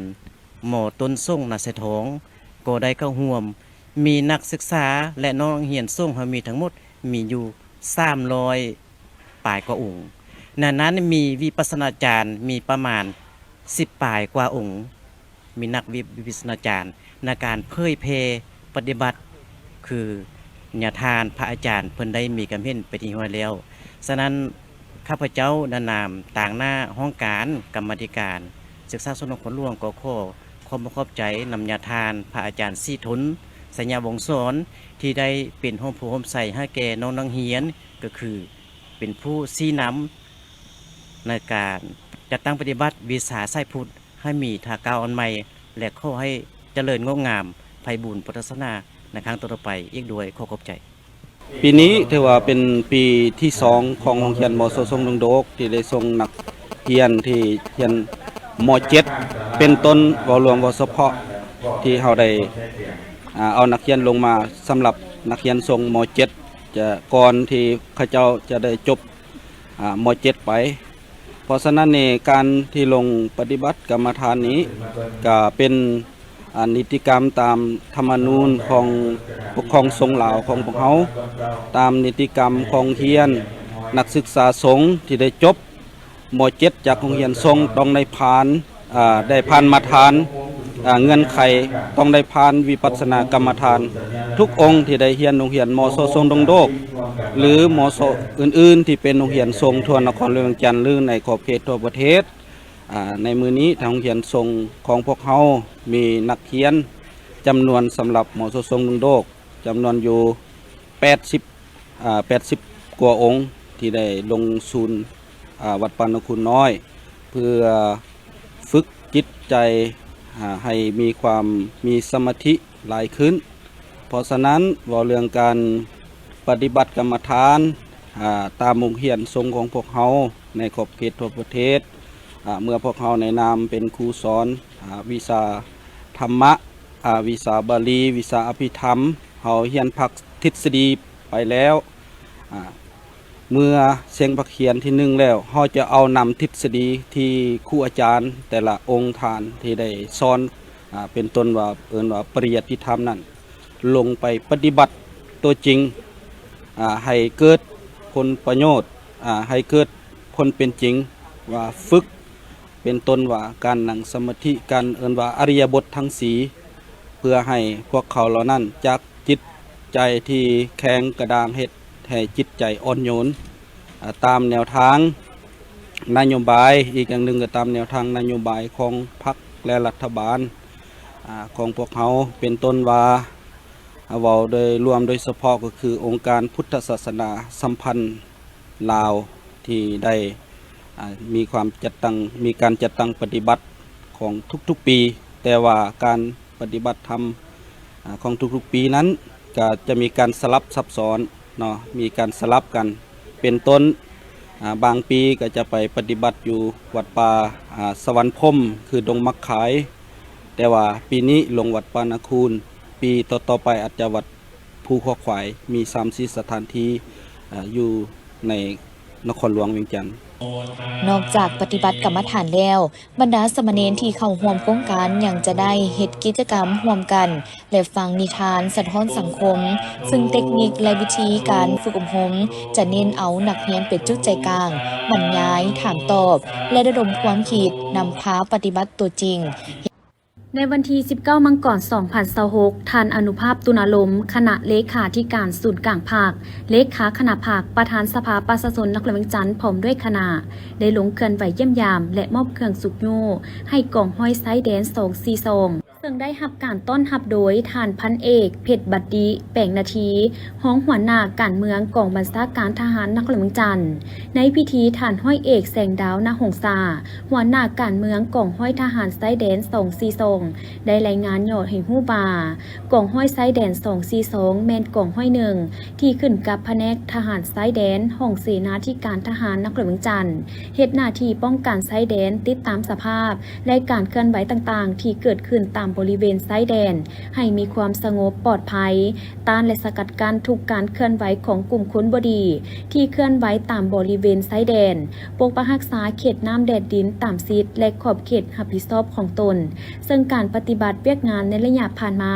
ມ.ຕົ້ນສົງ ນາຊາຍທອງ ກໍໄດ້ເຂົ້າຮ່ວມ. ມີນັກສຶກສາ ແລະ ນ້ອງນັກຮຽນສົງເຮົາມີທັງໝົດມີຢູ່ສາມຮ້ອຍປາຍກວ່າອົງ. ໃນນັ້ນມີວິປັດສະນາຈານມີປະມານສິບປາຍກວ່າອົງ. ມີນັກວິ ວິປັດສະນາຈານໃນການເຜີຍແຜ່ປະຕິບັດ ຄືຍາທ່ານພະອາຈານເພິ່ນໄດ້ມີຄຳເຫັນເປັນທີ່ຮຽບຮ້ອຍແລ້ວ. ສະນັ້ນ ຂ້າພະເຈົ້າໃນນາມຕາງໜ້າຫ້ອງການກຳມາທິການສຶກສາສົງນະຄອນຫຼວງ ກໍຂໍຂອບອົກຂອບໃຈນຳຍາທ່ານພະອາຈານສີທົນ ໄຊຍະວົງສອນ ທີ່ໄດ້ເປັນຮົ່ມໂພຮົ່ມໄຊໃຫ້ແກ່ນ້ອງນັກຮຽນ ກໍຄືເປັນຜູ້ຊີ້ນຳໃນການຈັດຕັ້ງປະຕິບັດວິຊາສາຍພຸດ ໃຫ້ມີທ່າກ້າວອັນໃໝ່ ແລະ ຂໍໃຫ້ຈະເລີນງົກງາມໄພບູນພຸດທະສາສະໜາໃນຄັ້ງຕໍ່ໆໄປອີກດ້ວຍ. ຂໍຂອບໃຈ. ປີນີ້ຖືວ່າເປັນປີທີສອງຂອງໂຮງຮຽນ ມ.ສ ສົງດົງໂດກ ທີ່ໄດ້ສົ່ງນັກຮຽນທີ່ຮຽນ ມ.ເຈັດ ເປັນຕົ້ນ ເວົ້າລວມ ເວົ້າສະເພາະ ທີ່ເຮົາໄດ້ ອາ ເອົານັກຮຽນລົງມາສຳລັບນັກຮຽນສົ່ງ ມ.ເຈັດ ຈະ ກ່ອນທີ່ເຂົາເຈົ້າຈະໄດ້ຈົບ ອາ ມ.ເຈັດ ໄປ. ເພາະສະນັ້ນນີ້ ການທີ່ລົງປະຕິບັດກຳມະຖານນີ້ ກະເປັນ ອາ ນິຕິກຳຕາມທຳມະນູນຂອງປົກຄອງສົງລາວຂອງພວກເຮົາ, ຕາມນິຕິກຳຂອງຮຽນ ນັກສຶກສາສົງທີ່ໄດ້ຈົບ ມ.ເຈັດ ຈາກໂຮງຮຽນສົງຕ້ອງໄດ້ຜ່ານ ອາ ໄດ້ຜ່ານມາດຕະຖານ ອາ ເງື່ອນໄຂ ຕ້ອງໄດ້ຜ່ານວິປັດສະນາກຳມະຖານ ທຸກອົງທີ່ໄດ້ຮຽນໂຮງຮຽນ ມ.ສ ສົງດົງໂດກ ຫຼື ມ.ສ ອື່ນໆ ທີ່ເປັນໂຮງຮຽນສົງທົ່ວນະຄອນຫຼວງວຽງຈັນ ຫຼື ໃນຂອບເຂດທົ່ວປະເທດ. ອາ ໃນມື້ນີ້ທາງໂຮງຮຽນສົງຂອງພວກເຮົາມີນັກຮຽນຈຳນວນສຳລັບ ມ.ສ ສົງດົງໂດກ ຈຳນວນຢູ່ແປດສິບ ອາ ແປດສິບກວ່າອົງ ທີ່ໄດ້ລົງສູນ ອາ ວັດປ່ານາຄູນນ້ອຍ ເພື່ອຝຶກຈິດໃຈ ອາ ໃຫ້ມີຄວາມມີສະມາທິຫຼາຍຂຶ້ນ. ເພາະສະນັ້ນ ເວົ້າເລື່ອງການປະຕິບັດກຳມະຖານ ອາ ຕາມໂຮງຮຽນສົງຂອງພວກເຮົາໃນຂອບເຂດທົ່ວປະເທດ ອາ ເມື່ອພວກເຮົາໃນນາມເປັນຄູສອນ ອາ ວິຊາທຳມະ ອາ ວິຊາບາລີ ວິຊາອະພິທຳ ເຮົາຮຽນພາກທິດສະດີໄປແລ້ວ ອາ ເມື່ອເສັງພາກຮຽນທີໜຶ່ງແລ້ວ ເຮົາຈະເອົານຳທິດສະດີທີ່ຄູອາຈານແຕ່ລະອົງທ່ານທີ່ໄດ້ສອນ ອາ ເປັນຕົ້ນວ່າ ເອີ້ນວ່າປະລິຍັດຕິທຳນັ້ນ ລົງໄປປະຕິບັດຕົວຈິງ ອາ ໃຫ້ເກີດຜົນປະໂຫຍດ ອາ ໃຫ້ເກີດຜົນເປັນຈິງ ວ່າຝຶກ ເປັນຕົ້ນວ່າການນັ່ງສະມາທິ ການເອີ້ນວ່າອະລິຍະບົດທັງສີ່ ເພື່ອໃຫ້ພວກເຂົາເຫຼົ່ານັ້ນຈາກຈິດໃຈທີ່ແຂງກະດ້າງ ເຮັດໃຫ້ຈິດໃຈອ່ອນໂຍນ ອາ ຕາມແນວທາງນະໂຍບາຍ ອີກຢ່າງໜຶ່ງກໍຕາມແນວທາງນະໂຍບາຍຂອງພັກ ແລະ ລັດຖະບານ ອາ ຂອງພວກເຮົາ ເປັນຕົ້ນວ່າ ເວົ້າໂດຍລວມໂດຍສະເພາະກໍຄືອົງການພຸດທະສາສະໜາສຳພັນລາວ ທີ່ໄດ້ ອາ ມີຄວາມຈັດຕັ້ງ ມີການຈັດຕັ້ງປະຕິບັດຂອງທຸກໆປີ ແຕ່ວ່າການປະຕິບັດທຳ ອາ ຂອງທຸກໆປີນັ້ນ ກະຈະມີການສະຫຼັບສັບຊ້ອນເນາະ ມີການສະຫຼັບກັນ ເປັນຕົ້ນ ອາ ບາງປີກໍຈະໄປປະຕິບັດຢູ່ວັດປ່າ ອາ ສະຫວັນພົມ ຄືດົງໝາກຄາຍ, ແຕ່ວ່າປີນີ້ລົງວັດປ່ານາຄູນ, ປີຕໍ່ໆໄປອາດຈະວັດພູຂົວຄວາຍ, ມີສາມສີ່ສະຖານທີ່ ອາ ຢູ່ໃນນະຄອນຫຼວງວຽງຈັນ. ນອກຈາກປະຕິບັດກຳມະຖານແລ້ວ, ບັນດາສາມະເນນທີ່ເຂົ້າຮ່ວມໂຄງການຍັງຈະໄດ້ເຮັດກິດຈະກຳຮ່ວມກັນ ແລະ ຟັງນິທານສະທ້ອນສັງຄົມ, ຊຶ່ງເຕັກນິກ ແລະ ວິທີການຝຶກອົບຮົມຈະເນັ້ນເອົານັກຮຽນເປັນຈຸດໃຈກາງ, ບັນຍາຍ, ຖາມຕອບ ແລະ ລະດົມຄວາມຄິດ, ນຳພາປະຕິບັດຕົວຈິງ. ໃນວັນທີສິບເກົ້າ ມັງກອນ ສອງພັນຊາວຫົກ, ທ່ານ ອະນຸພາບ ຕຸນາລົມ ຄະນະເລຂາທິການສູນກາງພັກ, ເລຂາຄະນະພັກ, ປະທານສະພາປະຊາຊົນນະຄອນຫຼວງວຽງຈັນ ພ້ອມດ້ວຍຄະນະ ໄດ້ລົງເຄື່ອນໄຫວຢ້ຽມຢາມ ແລະ ມອບເຄື່ອງຊຸກຍູ້ໃຫ້ກອງຮ້ອຍຊາຍແດນ ສອງສີ່ສອງ ເຊິ່ງໄດ້ຮັບການຕ້ອນຮັບໂດຍທ່ານພັນເອກ ເພັດບັດດີ ແປງນາທີ ຮອງຫົວໜ້າການເມືອງກອງບັນຊາການທະຫານນະຄອນຫຼວງວຽງຈັນ. ໃນພິທີ, ທ່ານຮ້ອຍເອກ ແສງດາວ ນາຫົງສາ ຫົວໜ້າການເມືອງກອງຮ້ອຍທະຫານຊາຍແດນ ສອງສີ່ສອງ ໄດ້ລາຍງານຫຍໍ້ໃຫ້ຮູ້ວ່າ ກອງຮ້ອຍຊາຍແດນ ສອງສີ່ສອງ ແມ່ນກອງຮ້ອຍໜຶ່ງ ທີ່ຂຶ້ນກັບພະແນກທະຫານຊາຍແດນ ຫ້ອງເສນາທິການທະຫານນະຄອນຫຼວງວຽງຈັນ, ເຮັດໜ້າທີ່ປ້ອງກັນຊາຍແດນ, ຕິດຕາມສະພາບ ແລະ ການເຄື່ອນໄຫວຕ່າງໆ ທີ່ເກີດຂຶ້ນຕາມບໍລິເວນຊາຍແດນ ໃຫ້ມີຄວາມສະຫງົບປອດໄພ, ຕ້ານ ແລະ ສະກັດກັ້ນທຸກການເຄື່ອນໄຫວຂອງກຸ່ມຄົນບໍ່ດີ ທີ່ເຄື່ອນໄຫວຕາມບໍລິເວນຊາຍແດນ, ປົກປັກຮັກສາເຂດນ້ຳແດນດິນຕາມສິດ ແລະ ຂອບເຂດຮັບຜິດຊອບຂອງຕົນ, ເຊິ່ງການປະຕິບັດວຽກງານໃນໄລຍະຜ່ານມາ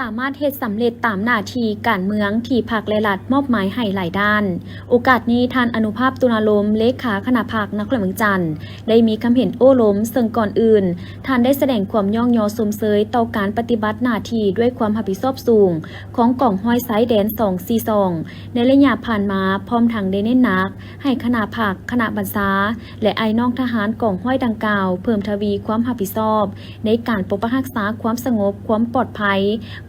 ສາມາດເຮັດສຳເລັດຕາມໜ້າທີ່ການເມືອງທີ່ພັກ ແລະ ລັດມອບໝາຍໃຫ້ຫຼາຍດ້ານ. ໂອກາດນີ້, ທ່ານ ອະນຸພາບ ຕຸນາລົມ ເລຂາຄະນະພັກນະຄອນຫຼວງວຽງຈັນ ໄດ້ມີຄຳເຫັນໂອ້ລົມ, ເຊິ່ງກ່ອນອື່ນ ທ່ານໄດ້ສະແດງຄວາມຍ້ອງຍໍຊົມເຊີຍຕໍ່ການປະຕິບັດໜ້າທີ່ດ້ວຍຄວາມຮັບຜິດຊອບສູງຂອງກອງຮ້ອຍຊາຍແດນ ສອງສີ່ສອງ ໃນໄລຍະຜ່ານມາ, ພ້ອມທັງໄດ້ເນັ້ນໜັກໃຫ້ຄະນະພັກ, ຄະນະບັນຊາ ແລະ ອ້າຍນ້ອງທະຫານກອງຮ້ອຍດັ່ງກ່າວ ເພີ່ມທະວີຄວາມຮັບຜິດຊອບ ໃນການປົກປັກຮັກສາຄວາມສະຫງົບ, ຄວາມປອດໄພ,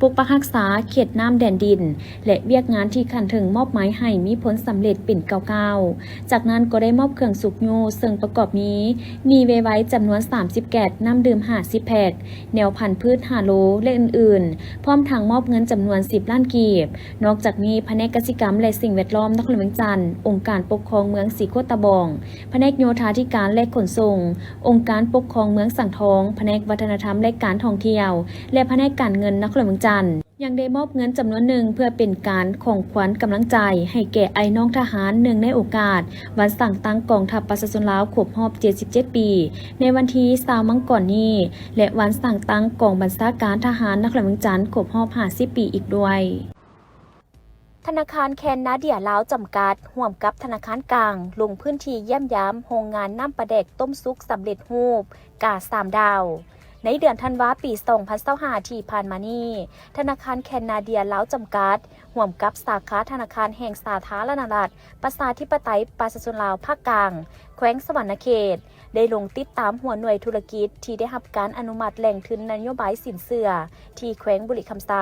ປົກປັກຮັກສາເຂດນ້ຳແດນດິນ ແລະ ວຽກງານທີ່ຂັ້ນເທິງມອບໝາຍໃຫ້ມີຜົນສຳເລັດເປັນກ້າວໆ. ຈາກນັ້ນກໍໄດ້ມອບເຄື່ອງຊຸກຍູ້ ເຊິ່ງປະກອບມີ ໜີ່ເວໄວ ຈຳນວນສາມສິບແກັດ, ນ້ຳດື່ມຫ້າສິບແພັກ, ແນວພັນພືດຫ້າໂລ ແລະ ອື່ນໆ, ພ້ອມທັງມອບເງິນຈຳນວນສິບລ້ານກີບ. ນອກຈາກນີ້, ພະແນກກະສິກຳ ແລະ ສິ່ງແວດລ້ອມນະຄອນຫຼວງວຽງຈັນ, ອົງການປົກຄອງເມືອງສີໂຄດຕະບອງ, ພະແນກໂຍທາທິການ ແລະ ຂົນສົ່ງ, ອົງການປົກຄອງເມືອງສັງທອງ, ພະແນກວັດທະນະທຳ ແລະ ການທ່ອງທ່ຽວ ແລະ ພະແນກການເງິນນະຄອນຫຼວງວຽງຈັນ ຍັງໄດ້ມອບເງິນຈຳນວນໜຶ່ງ ເພື່ອເປັນການຂອງຂວັນກຳລັງໃຈໃຫ້ແກ່ອ້າຍນ້ອງທະຫານ ເນື່ອງໃນໂອກາດວັນສ້າງຕັ້ງກອງທັບປະຊາຊົນລາວຄົບຮອບເຈັດສິບເຈັດປີ ໃນວັນທີຊາວມັງກອນນີ້ ແລະ ວັນສ້າງຕັ້ງກອງບັນຊາການທະຫານນະຄອນຫຼວງວຽງຈັນຄົບຮອບຫ້າສິບປີອີກດ້ວຍ. ທະນາຄານແຄນນາເດຍລາວຈຳກັດ ຮ່ວມກັບທະນາຄານກາງ ລົງພື້ນທີ່ຢ້ຽມຢາມໂຮງງານນ້ຳປາແດກຕົ້ມສຸກສຳເລັດຮູບ ກາສາມດາວ. ໃນເດືອນທັນວາ ປີສອງພັນຊາວຫ້າ ທີ່ຜ່ານມານີ້, ທະນາຄານແຄນນາເດຍລາວຈຳກັດ ຮ່ວມກັບສາຂາທະນາຄານແຫ່ງສາທາລະນະລັດ ປະຊາທິປະໄຕ ປະຊາຊົນລາວ ພາກກາງ ແຂວງສະຫວັນນະເຂດ ໄດ້ລົງຕິດຕາມຫົວໜ່ວຍທຸລະກິດທີ່ໄດ້ຮັບການອະນຸມັດແຫຼ່ງທຶນນະໂຍບາຍສິນເຊື່ອ ທີ່ແຂວງບໍລິຄຳໄຊ.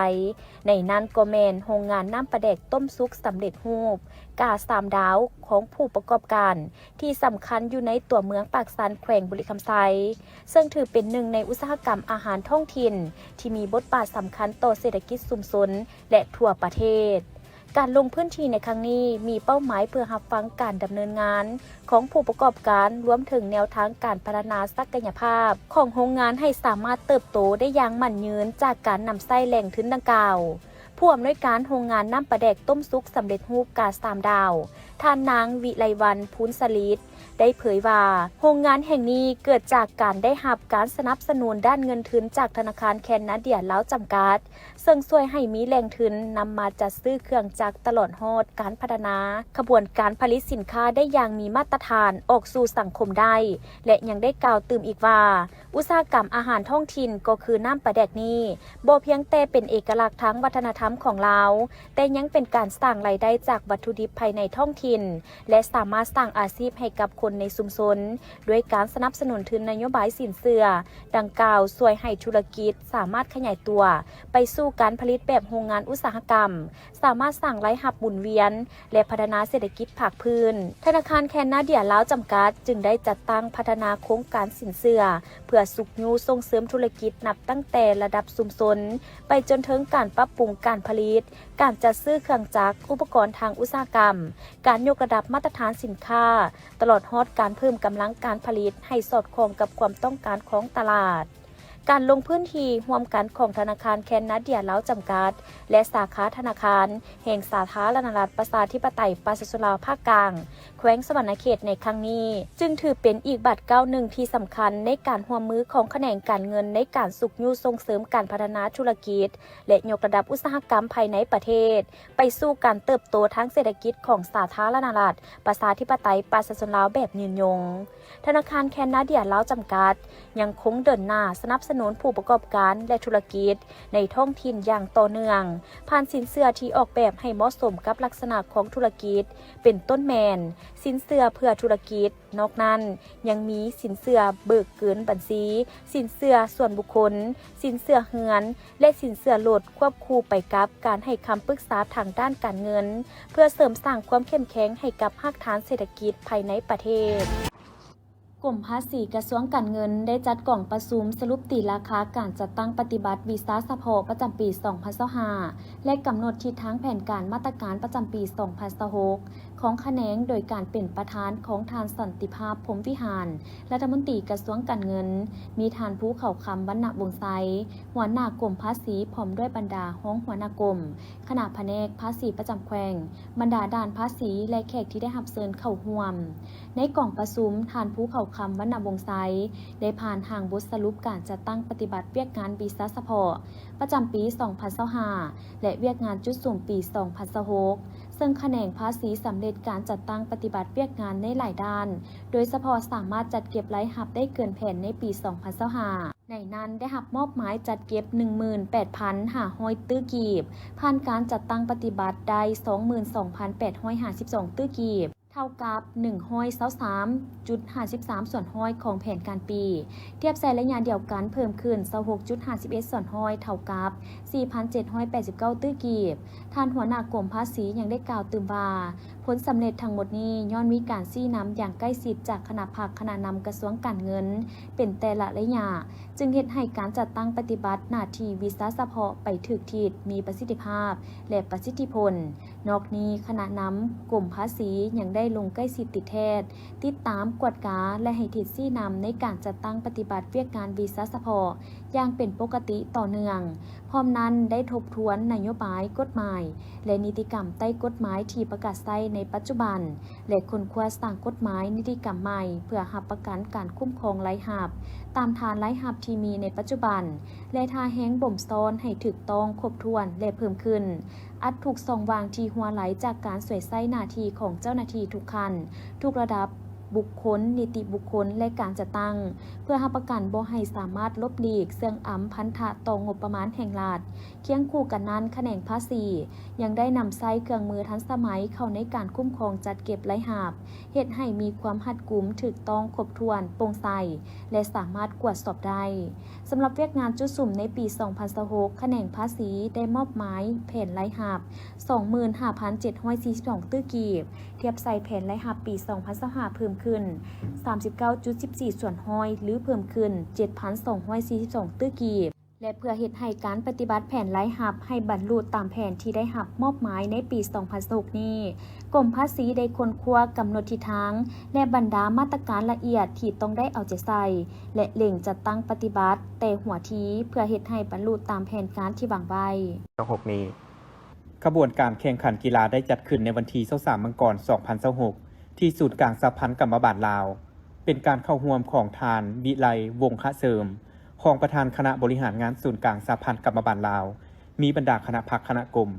ໃນນັ້ນກໍແມ່ນໂຮງງານນ້ຳປາແດກຕົ້ມສຸກສຳເລັດຮູບ ກາສາມດາວ ຂອງຜູ້ປະກອບການທີ່ສຳຄັນຢູ່ໃນຕົວເມືອງປາກຊັນ ແຂວງບໍລິຄຳໄຊ, ເຊິ່ງຖືເປັນໜຶ່ງໃນອຸດສາຫະກຳອາຫານທ້ອງຖິ່ນທີ່ມີບົດບາດສຳຄັນຕໍ່ເສດຖະກິດຊຸມຊົນ ແລະ ທົ່ວປະເທດ. ການລົງພື້ນທີ່ໃນຄັ້ງນີ້ມີເປົ້າໝາຍເພື່ອຮັບຟັງການດຳເນີນງານຂອງຜູ້ປະກອບການ, ລວມເຖິງແນວທາງການພັດທະນາສັກກະຍະພາບຂອງໂຮງງານໃຫ້ສາມາດເຕີບໂຕໄດ້ຢ່າງໝັ້ນຍືນຈາກການນຳໃຊ້ແຫຼ່ງທຶນດັ່ງກ່າວ. ຜູ້ອຳນວຍການໂຮງງານນ້ຳປາແດກຕົ້ມສຸກສຳເລັດຮູບກາສາມດາວ, ທ່ານນາງ ວິໄລວັນ ພູນສະລິດ ໄດ້ເຜີຍວ່າ ໂຮງງານແຫ່ງນີ້ເກີດຈາກການໄດ້ຮັບການສະໜັບສະໜູນດ້ານເງິນທຶນຈາກທະນາຄານແຄນນາເດຍລາວຈຳກັດ, ເຊິ່ງຊ່ວຍໃຫ້ມີແຫຼ່ງທຶນນຳມາຈັດຊື້ເຄື່ອງຈັກຕະຫຼອດຮອດການພັດທະນາຂະບວນການຜະລິດສິນຄ້າໄດ້ຢ່າງມີມາດຕະຖານອອກສູ່ສັງຄົມໄດ້ ແລະ ຍັງໄດ້ກ່າວຕື່ມອີກວ່າ ອຸດສາຫະກຳອາຫານທ້ອງຖິ່ນກໍຄືນ້ຳປາແດກນີ້ ບໍ່ພຽງແຕ່ເປັນເອກະລັກທາງວັດທະນະທຳຂອງລາວ, ແຕ່ຍັງເປັນການສ້າງລາຍໄດ້ຈາກວັດຖຸດິບພາຍໃນທ້ອງຖິ່ນ ແລະ ສາມາດສ້າງອາຊີບໃຫ້ກັບຄົນໃນຊຸມຊົນ ດ້ວຍການສະໜັບສະໜູນທຶນນະໂຍບາຍສິນເຊື່ອດັ່ງກ່າວ ຊ່ວຍໃຫ້ທຸລະກິດສາມາດຂະຫຍາຍຕົວໄປສູ່ ການຜະລິດແບບໂຮງງານອຸດສາຫະກຳ, ສາມາດສ້າງລາຍຮັບໝູນວຽນ ແລະ ພັດທະນາເສດຖະກິດພາກພື້ນ. ທະນາຄານແຄນນາເດຍລາວຈຳກັດ ຈຶ່ງໄດ້ຈັດຕັ້ງພັດທະນາໂຄງການສິນເຊື່ອ ເພື່ອຊຸກຍູ້ສົ່ງເສີມທຸລະກິດ ນັບຕັ້ງແຕ່ລະດັບຊຸມຊົນ ໄປຈົນເຖິງການປັບປຸງການຜະລິດ, ການຈັດຊື້ເຄື່ອງຈັກ, ອຸປະກອນທາງອຸດສາຫະກຳ, ການຍົກລະດັບມາດຕະຖານສິນຄ້າ, ຕະຫຼອດຮອດການເພີ່ມກຳລັງການຜະລິດໃຫ້ສອດຄ່ອງກັບຄວາມຕ້ອງການຂອງຕະຫຼາດ. ການລົງພື້ນທີ່ຮ່ວມກັນຂອງທະນາຄານແຄນນາເດຍລາວຈຳກັດ ແລະ ສາຂາທະນາຄານແຫ່ງສາທາລະນະລັດປະຊາທິປະໄຕປະຊາຊົນລາວພາກກາງ ແຂວງສະຫວັນນະເຂດໃນຄັ້ງນີ້ ຈຶ່ງຖືເປັນອີກບາດກ້າວໜຶ່ງທີ່ສຳຄັນໃນການຮ່ວມມືຂອງຂະແໜງການເງິນໃນການຊຸກຍູ້ສົ່ງເສີມການພັດທະນາທຸລະກິດ ແລະ ຍົກລະດັບອຸດສາຫະກຳພາຍໃນປະເທດ ໄປສູ່ການເຕີບໂຕທາງເສດຖະກິດຂອງສາທາລະນະລັດ ປະຊາທິປະໄຕ ປະຊາຊົນລາວແບບຍືນຍົງ. ທະນາຄານແຄນນາເດຍລາວຈຳກັດ ຍັງຄົງເດີນໜ້າສະໜັບສະໜູນຜູ້ປະກອບການ ແລະ ທຸລະກິດໃນທ້ອງຖິ່ນຢ່າງຕໍ່ເນື່ອງ, ຜ່ານສິນເຊື່ອທີ່ອອກແບບໃຫ້ເໝາະສົມກັບລັກສະນະຂອງທຸລະກິດ ເປັນຕົ້ນແມ່ນ ສິນເຊື່ອເພື່ອທຸລະກິດ, ນອກນັ້ນຍັງມີສິນເຊື່ອເບີກເກີນບັນຊີ, ສິນເຊື່ອສ່ວນບຸກຄົນ, ສິນເຊື່ອເຮືອນ ແລະ ສິນເຊື່ອລົດ ຄວບຄູ່ໄປກັບການໃຫ້ຄຳປຶກສາທາງດ້ານການເງິນ ເພື່ອເສີມສ້າງຄວາມເຂັ້ມແຂງໃຫ້ກັບຮາກຖານເສດຖະກິດພາຍໃນປະເທດ. ກົມພາສີກະຊວງການເງິນ ໄດ້ຈັດກອງປະຊຸມສະຫຼຸບຕີລາຄາການຈັດຕັ້ງປະຕິບັດວີຊາສະເພາະປະຈຳປີສອງພັນຊາວຫ້າ ແລະ ກຳນົດທິດທາງແຜນການມາດຕະການປະຈຳປີສອງພັນຊາວຫົກ ຂອງຂະແໜງ ໂດຍການເປັນປະທານຂອງທ່ານ ສັນຕິພາບ ພົມວິຫານ ລັດຖະມົນຕີກະຊວງການເງິນ, ມີທ່ານ ພູເຂົາຄຳ ວັນນະວົງໄຊ ຫົວໜ້າກົມພາສີ ພ້ອມດ້ວຍບັນດາຮອງຫົວໜ້າກົມ, ຄະນະພະແນກພາສີປະຈຳແຂວງ, ບັນດາດ່ານພາສີ ແລະ ແຂກທີ່ໄດ້ຮັບເຊີນເຂົ້າຮ່ວມ. ໃນກອງປະຊຸມ, ທ່ານ ພູເຂົາຄຳ ວັນນະວົງໄຊ ໄດ້ຜ່ານຮ່າງບົດສະຫຼຸບການຈັດຕັ້ງປະຕິບັດວຽກງານວີຊາສະເພາະ ປະຈຳປີສອງພັນຊາວຫ້າ ແລະ ວຽກງານຈຸດສຸມປີສອງພັນຊາວຫົກ ເຊິ່ງຂະແໜງພາສີສຳເລັດການຈັດຕັ້ງປະຕິບັດວຽກງານໃນຫຼາຍດ້ານ, ໂດຍສະເພາະສາມາດຈັດເກັບລາຍຮັບໄດ້ເກີນແຜນໃນປີສອງພັນຊາວຫ້າ. ໃນນັ້ນໄດ້ຮັບມອບໝາຍຈັດເກັບໜຶ່ງໝື່ນແປດພັນຫ້າຮ້ອຍຕື້ກີບ, ຜ່ານການຈັດຕັ້ງປະຕິບັດໄດ້ສອງໝື່ນສອງພັນແປດຮ້ອຍຫ້າສິບສອງຕື້ກີບ, ເທົ່າກັບໜຶ່ງຮ້ອຍຊາວສາມຈຸດຫ້າສິບສາມສ່ວນຮ້ອຍຂອງແຜນການປີ, ທຽບໃສ່ໄລຍະດຽວກັນເພີ່ມຂຶ້ນຊາວຫົກຈຸດຫ້າສິບເອັດສ່ວນຮ້ອຍ ເທົ່າກັບສີ່ພັນເຈັດຮ້ອຍແປດສິບເກົ້າຕື້ກີບ. ທ່ານຫົວໜ້າກົມພາສີຍັງໄດ້ກ່າວຕື່ມວ່າ, ຜົນສຳເລັດທັງໝົດນີ້ຍ້ອນມີການຊີ້ນຳຢ່າງໃກ້ຊິດຈາກຄະນະພັກຄະນະນຳກະຊວງການເງິນເປັນແຕ່ລະໄລຍະ, ຈຶ່ງເຮັດໃຫ້ການຈັດຕັ້ງປະຕິບັດໜ້າທີ່ວິຊາສະເພາະໄປຖືກທິດ, ມີປະສິດທິພາບ ແລະ ປະສິດທິຜົນ. ນອກນີ້, ຄະນະນຳກົມພາສີຍັງໄດ້ລົງໃກ້ຊິດຕິດແທດ, ຕິດຕາມ, ກວດກາ ແລະ ໃຫ້ທິດຊີ້ນຳໃນການຈັດຕັ້ງປະຕິບັດວຽກງານວິຊາສະເພາະຢ່າງເປັນປົກກະຕິຕໍ່ເນື່ອງ. ພ້ອມນັ້ນໄດ້ທົບທວນນະໂຍບາຍ, ກົດໝາຍ ແລະ ນິຕິກຳໃຕ້ກົດໝາຍທີ່ປະກາດໃຊ້ໃນປັດຈຸບັນ ແລະ ຄົ້ນຄວ້າສ້າງກົດໝາຍ, ນິຕິກຳໃໝ່ ເພື່ອຮັບປະກັນການຄຸ້ມຄອງລາຍຮັບ ຕາມຖານລາຍຮັບທີ່ມີໃນປັດຈຸບັນ ແລະ ທ່າແຮງບົ່ມຊ້ອນໃຫ້ຖືກຕ້ອງ, ຄົບຖ້ວນ ແລະ ເພີ່ມຂຶ້ນ. ອັດທຸກຊ່ອງວ່າງທີ່ຮົ່ວໄຫຼຈາກການສວຍໃຊ້ໜ້າທີ່ຂອງເຈົ້າໜ້າທີ່ທຸກຂັ້ນ, ທຸກລະດັບ, ບຸກຄົນ, ນິຕິບຸກຄົນ ແລະ ການຈັດຕັ້ງ, ເພື່ອຮັບປະກັນບໍ່ໃຫ້ສາມາດຫຼົບຫຼີກ, ເຊື່ອງອຳພັນທະຕໍ່ງົບປະມານແຫ່ງລັດ. ຄຽງຄູ່ກັນນັ້ນ, ຂະແໜງພາສີຍັງໄດ້ນຳໃຊ້ເຄື່ອງມືທັນສະໄໝເຂົ້າໃນການຄຸ້ມຄອງຈັດເກັບລາຍຮັບ, ເຮັດໃຫ້ມີຄວາມຮັດກຸມ, ຖືກຕ້ອງ, ຄົບຖ້ວນ, ໂປ່ງໃສ ແລະ ສາມາດກວດສອບໄດ້. ສຳລັບວຽກງານຈຸດສຸມໃນປີສອງພັນຊາວຫົກ ຂະແໜງພາສີໄດ້ມອບໝາຍແຜນລາຍຮັບສອງໝື່ນຫ້າພັນເຈັດຮ້ອຍສີ່ສິບສອງຕື້ກີບ, ທຽບໃສ່ແຜນລາຍຮັບປີສອງພັນຊາວຫ້າເພີ່ມຂຶ້ນສາມສິບເກົ້າຈຸດສິບສີ່ສ່ວນຮ້ອຍ ຫຼື ເພີ່ມຂຶ້ນເຈັດພັນສອງຮ້ອຍສີ່ສິບສອງຕື້ກີບ ແລະ ເພື່ອເຮັດໃຫ້ການປະຕິບັດແຜນລາຍຮັບໃຫ້ບັນລຸຕາມແຜນທີ່ໄດ້ຮັບມອບໝາຍໃນປີສອງພັນຊາວຫົກນີ້, ກົມພາສີໄດ້ຄົ້ນຄວ້າກຳນົດທິດທາງ ແລະ ບັນດາມາດຕະການລະອຽດທີ່ຕ້ອງໄດ້ເອົາໃຈໃສ່ ແລະ ເລັ່ງຈັດຕັ້ງປະຕິບັດແຕ່ຫົວທີ ເພື່ອເຮັດໃຫ້ບັນລຸຕາມແຜນການທີ່ວາງໄວ້. ຂະບວນການແຂ່ງຂັນກິລາໄດ້ຈັດຂຶ້ນໃນວັນທີຊາວສາມ ມັງກອນ ສອງພັນຊາວຫົກ ທີ່ສູນກາງສະຫະພັນກຳມະບານລາວ, ເປັນການເຂົ້າຮ່ວມຂອງທ່ານ ວິໄລ ວົງຄະເສີມ ຮອງປະທານຄະນະບໍລິຫານງານສູນກາງສະຫະພັນກຳມະບານລາວ, ມີບັນດາຄະນະພັກຄະນະກົມ,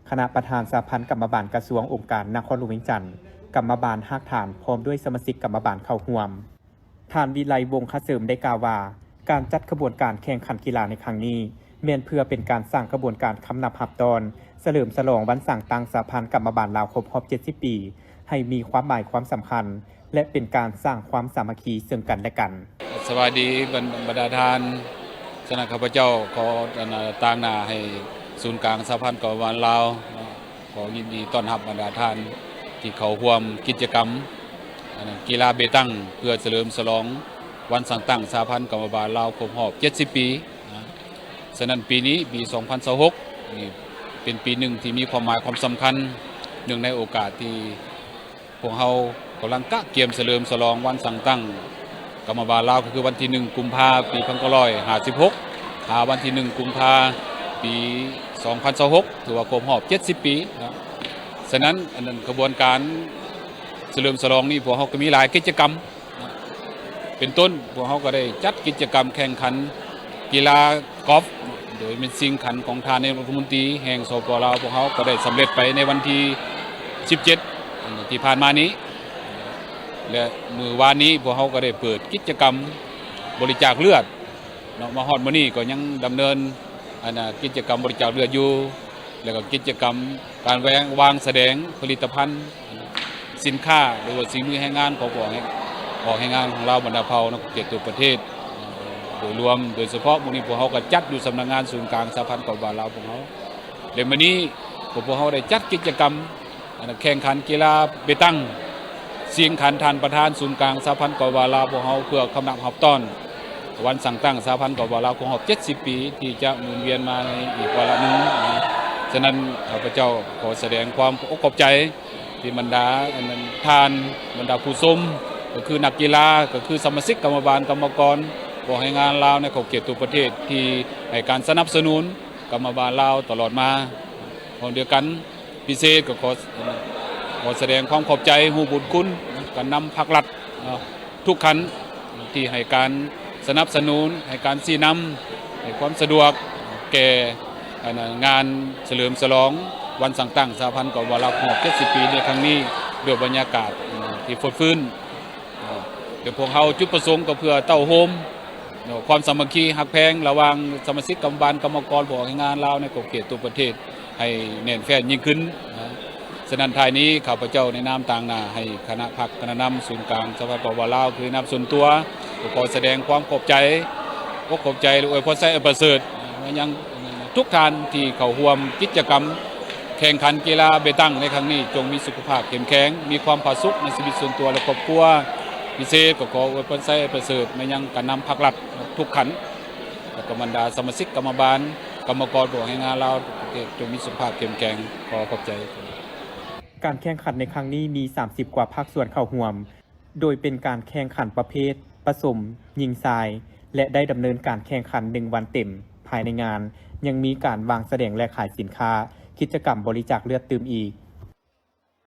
ຄະນະປະທານສະຫະພັນກຳມະບານກະຊວງ, ອົງການນະຄອນຫຼວງວຽງຈັນ, ກຳມະບານຮາກຖານ ພ້ອມດ້ວຍສະມາຊິກກຳມະບານເຂົ້າຮ່ວມ. ທ່ານ ວິໄລ ວົງຄະເສີມ ໄດ້ກ່າວວ່າ, ການຈັດຂະບວນການແຂ່ງຂັນກິລາໃນຄັ້ງນີ້ ແມ່ນເພື່ອເປັນການສ້າງຂະບວນການຄຳນັບຮັບຕ້ອນ ສະເຫຼີມສະຫຼອງວັນສ້າງຕັ້ງສະຫະພັນກຳມະບານລາວຄົບຮອບເຈັດສິບປີ ໃຫ້ມີຄວາມໝາຍຄວາມສຳຄັນ ແລະ ເປັນການສ້າງຄວາມສາມັກຄີເຊິ່ງກັນແລະກັນ. ສະບາຍດີ ບັນ- ບັນດາທ່ານ, ສະນັ້ນ ຂ້າພະເຈົ້າຂໍ ອັນ ຕາງໜ້າໃຫ້ ສູນກາງສະຫະພັນກຳມະບານລາວ ເນາະ ຂໍຍິນດີຕ້ອນຮັບບັນດາທ່ານທີ່ເຂົ້າຮ່ວມກິດຈະກຳ ອັນນັ້ນ ກິລາເບຕັງ ເພື່ອສະເຫຼີມສະຫຼອງວັນສ້າງຕັ້ງສະຫະພັນກຳມະບານລາວຄົບຮອບເຈັດສິບປີນະ. ສະນັ້ນ ປີນີ້ ປີສອງພັນຊາວຫົກນີ້ ເປັນປີໜຶ່ງທີ່ມີຄວາມໝາຍຄວາມສຳຄັນ ເນື່ອງໃນໂອກາດທີ່ ພວກເຮົາກຳລັງກະກຽມສະເຫຼີມສະຫຼອງວັນສ້າງຕັ້ງກຳມະບານລາວ ກໍຄືວັນທີໜຶ່ງ ກຸມພາ ປີພັນເກົ້າຮ້ອຍຫ້າສິບຫົກ ຫາວັນທີໜຶ່ງ ກຸມພາ ປີສອງພັນຊາວຫົກ ຖືວ່າຄົບຮອບເຈັດສິບປີເນາະ. ສະນັ້ນ ອັນນັ້ນ ຂະບວນການສະເຫຼີມສະຫຼອງນີ້ ພວກເຮົາກໍມີຫຼາຍກິດຈະກຳ ເປັນຕົ້ນ ພວກເຮົາກໍໄດ້ຈັດກິດຈະກຳແຂ່ງຂັນກິລາກອຟ ໂດຍແມ່ນຊິງຂັນຂອງທ່ານນາຍົກລັດຖະມົນຕີແຫ່ງ ສປປ ລາວ ພວກເຮົາກໍໄດ້ສຳເລັດໄປໃນວັນທີສິບເຈັດ ທີ່ຜ່ານມານີ້ ແລະ ມື້ວານນີ້ພວກເຮົາກໍໄດ້ເປີດກິດຈະກຳບໍລິຈາກເລືອດເນາະ. ມາຮອດມື້ນີ້ກໍຍັງດຳເນີນ ອັນນ່າ ກິດຈະກຳບໍລິຈາກເລືອດຢູ່ ແລ້ວກໍກິດຈະກຳການແວງ ວາງສະແດງຜະລິດຕະພັນ ສິນຄ້າ ຫຼືວ່າສີມືແຮງງານຂອງພວກອອກແຮງງານຂອງລາວບັນດາເຜົ່າໃນເຂດທົ່ວປະເທດໂດຍລວມ. ໂດຍສະເພາະມື້ນີ້ພວກເຮົາກໍຈັດຢູ່ສຳນັກງານສູນກາງສະຫະພັນກຳມະບານລາວພວກເຮົາ ແລະ ມື້ນີ້ພວກເຮົາໄດ້ຈັດກິດຈະກຳ ອັນນັ້ນ ແຂ່ງຂັນກິລາເບຕັງ ຊິງຂັນທ່ານປະທານສູນກາງສະຫະພັນກຳມະບານລາວພວກເຮົາ ເພື່ອຄຳນັບຮັບຕ້ອນ ວັນສ້າງຕັ້ງສະຫະພັນກຳມະບານລາວຄົບຮອບເຈັດສິບປີ ທີ່ຈະໝູນວຽນມາໃນອີກວາລະໜຶ່ງ. ສະນັ້ນ ຂ້າພະເຈົ້າຂໍສະແດງຄວາມຂອບອົກຂອບໃຈທີ່ບັນດາ ອັນນັ້ນ ທ່ານ ບັນດາຜູ້ຊົມ ກໍຄືນັກກິລາ ກໍຄືສະມາຊິກກຳມະບານ ກຳມະກອນ ພວກແຮງງານລາວໃນຂອບເຂດທົ່ວປະເທດ ທີ່ໃຫ້ການສະໜັບສະໜູນກຳມະບານລາວຕະຫຼອດມາ. ພ້ອມດຽວກັນ ພິເສດກໍຂໍ ຂໍສະແດງຄວາມຂອບໃຈຮູ້ບຸນຄຸນການນຳພັກລັດເນາະ ທຸກຂັ້ນທີ່ໃຫ້ການສະໜັບສະໜູນ ໃຫ້ການຊີ້ນຳ ໃຫ້ຄວາມສະດວກແກ່ ອັນ ງານສະເຫຼີມສະຫຼອງວັນສ້າງຕັ້ງສະຫະພັນກຳມະບານລາວຄົບຮອບເຈັດສິບປີໃນຄັ້ງນີ້ ດ້ວຍບັນຍາກາດທີ່ຟົດຟື້ນ. ແຕ່ພວກເຮົາຈຸດປະສົງກໍເພື່ອເຕົ້າໂຮມ ເນາະ ຄວາມສາມັກຄີຮັກແພງລະຫວ່າງສະມາຊິກກຳມະບານ ກຳມະກອນ ພວກແຮງງານລາວໃນຂອບເຂດທົ່ວປະເທດໃຫ້ແໜ້ນແຟ້ນຍິ່ງຂຶ້ນນະ. ສະນັ້ນ ທ້າຍນີ້ ຂ້າພະເຈົ້າໃນນາມຕາງໜ້າໃຫ້ຄະນະພັກ ຄະນະນຳສູນກາງສະຫະພັນກຳມະບານລາວ ຄືນາມສ່ວນຕົວ ກໍຂໍສະແດງຄວາມຂອບໃຈ ອົກຂອບໃຈ ແລະ ອວຍພອນໄຊອັນປະເສີດມາຍັງທຸກທ່ານທີ່ເຂົ້າຮ່ວມກິດຈະກຳ ແຂ່ງຂັນກິລາເບຕັງໃນຄັ້ງນີ້ ຈົ່ງມີສຸຂະພາບເຂັ້ມແຂງ ມີຄວາມຜາສຸກໃນຊີວິດສ່ວນຕົວ ແລະ ຄອບຄົວ. ພິເສດກໍຂໍອວຍພອນໄຊປະເສີດມາຍັງການນຳພັກລັດທຸກຂັ້ນ ແລະ ກໍບັນດາສະມາຊິກກຳມະບານ ກຳມະກອນ ພວກແຮງງານລາວ ທຸກປະເທດ ຈົ່ງມີສຸຂະພາບເຂັ້ມແຂງ. ຂໍຂອບໃຈ. ການແຂ່ງຂັນໃນຄັ້ງນີ້ມີສາມສິບກວ່າພາກສ່ວນເຂົ້າຮ່ວມ ໂດຍເປັນການແຂ່ງຂັນປະເພດປະສົມຍິງຊາຍ ແລະ ໄດ້ດຳເນີນການແຂ່ງຂັນໜຶ່ງວັນເຕັມ. ພາຍໃນງານຍັງມີການວາງສະແດງ ແລະ ຂາຍສິນຄ້າ, ກິດຈະກຳບໍລິຈາກເລືອດຕື່ມອີກ.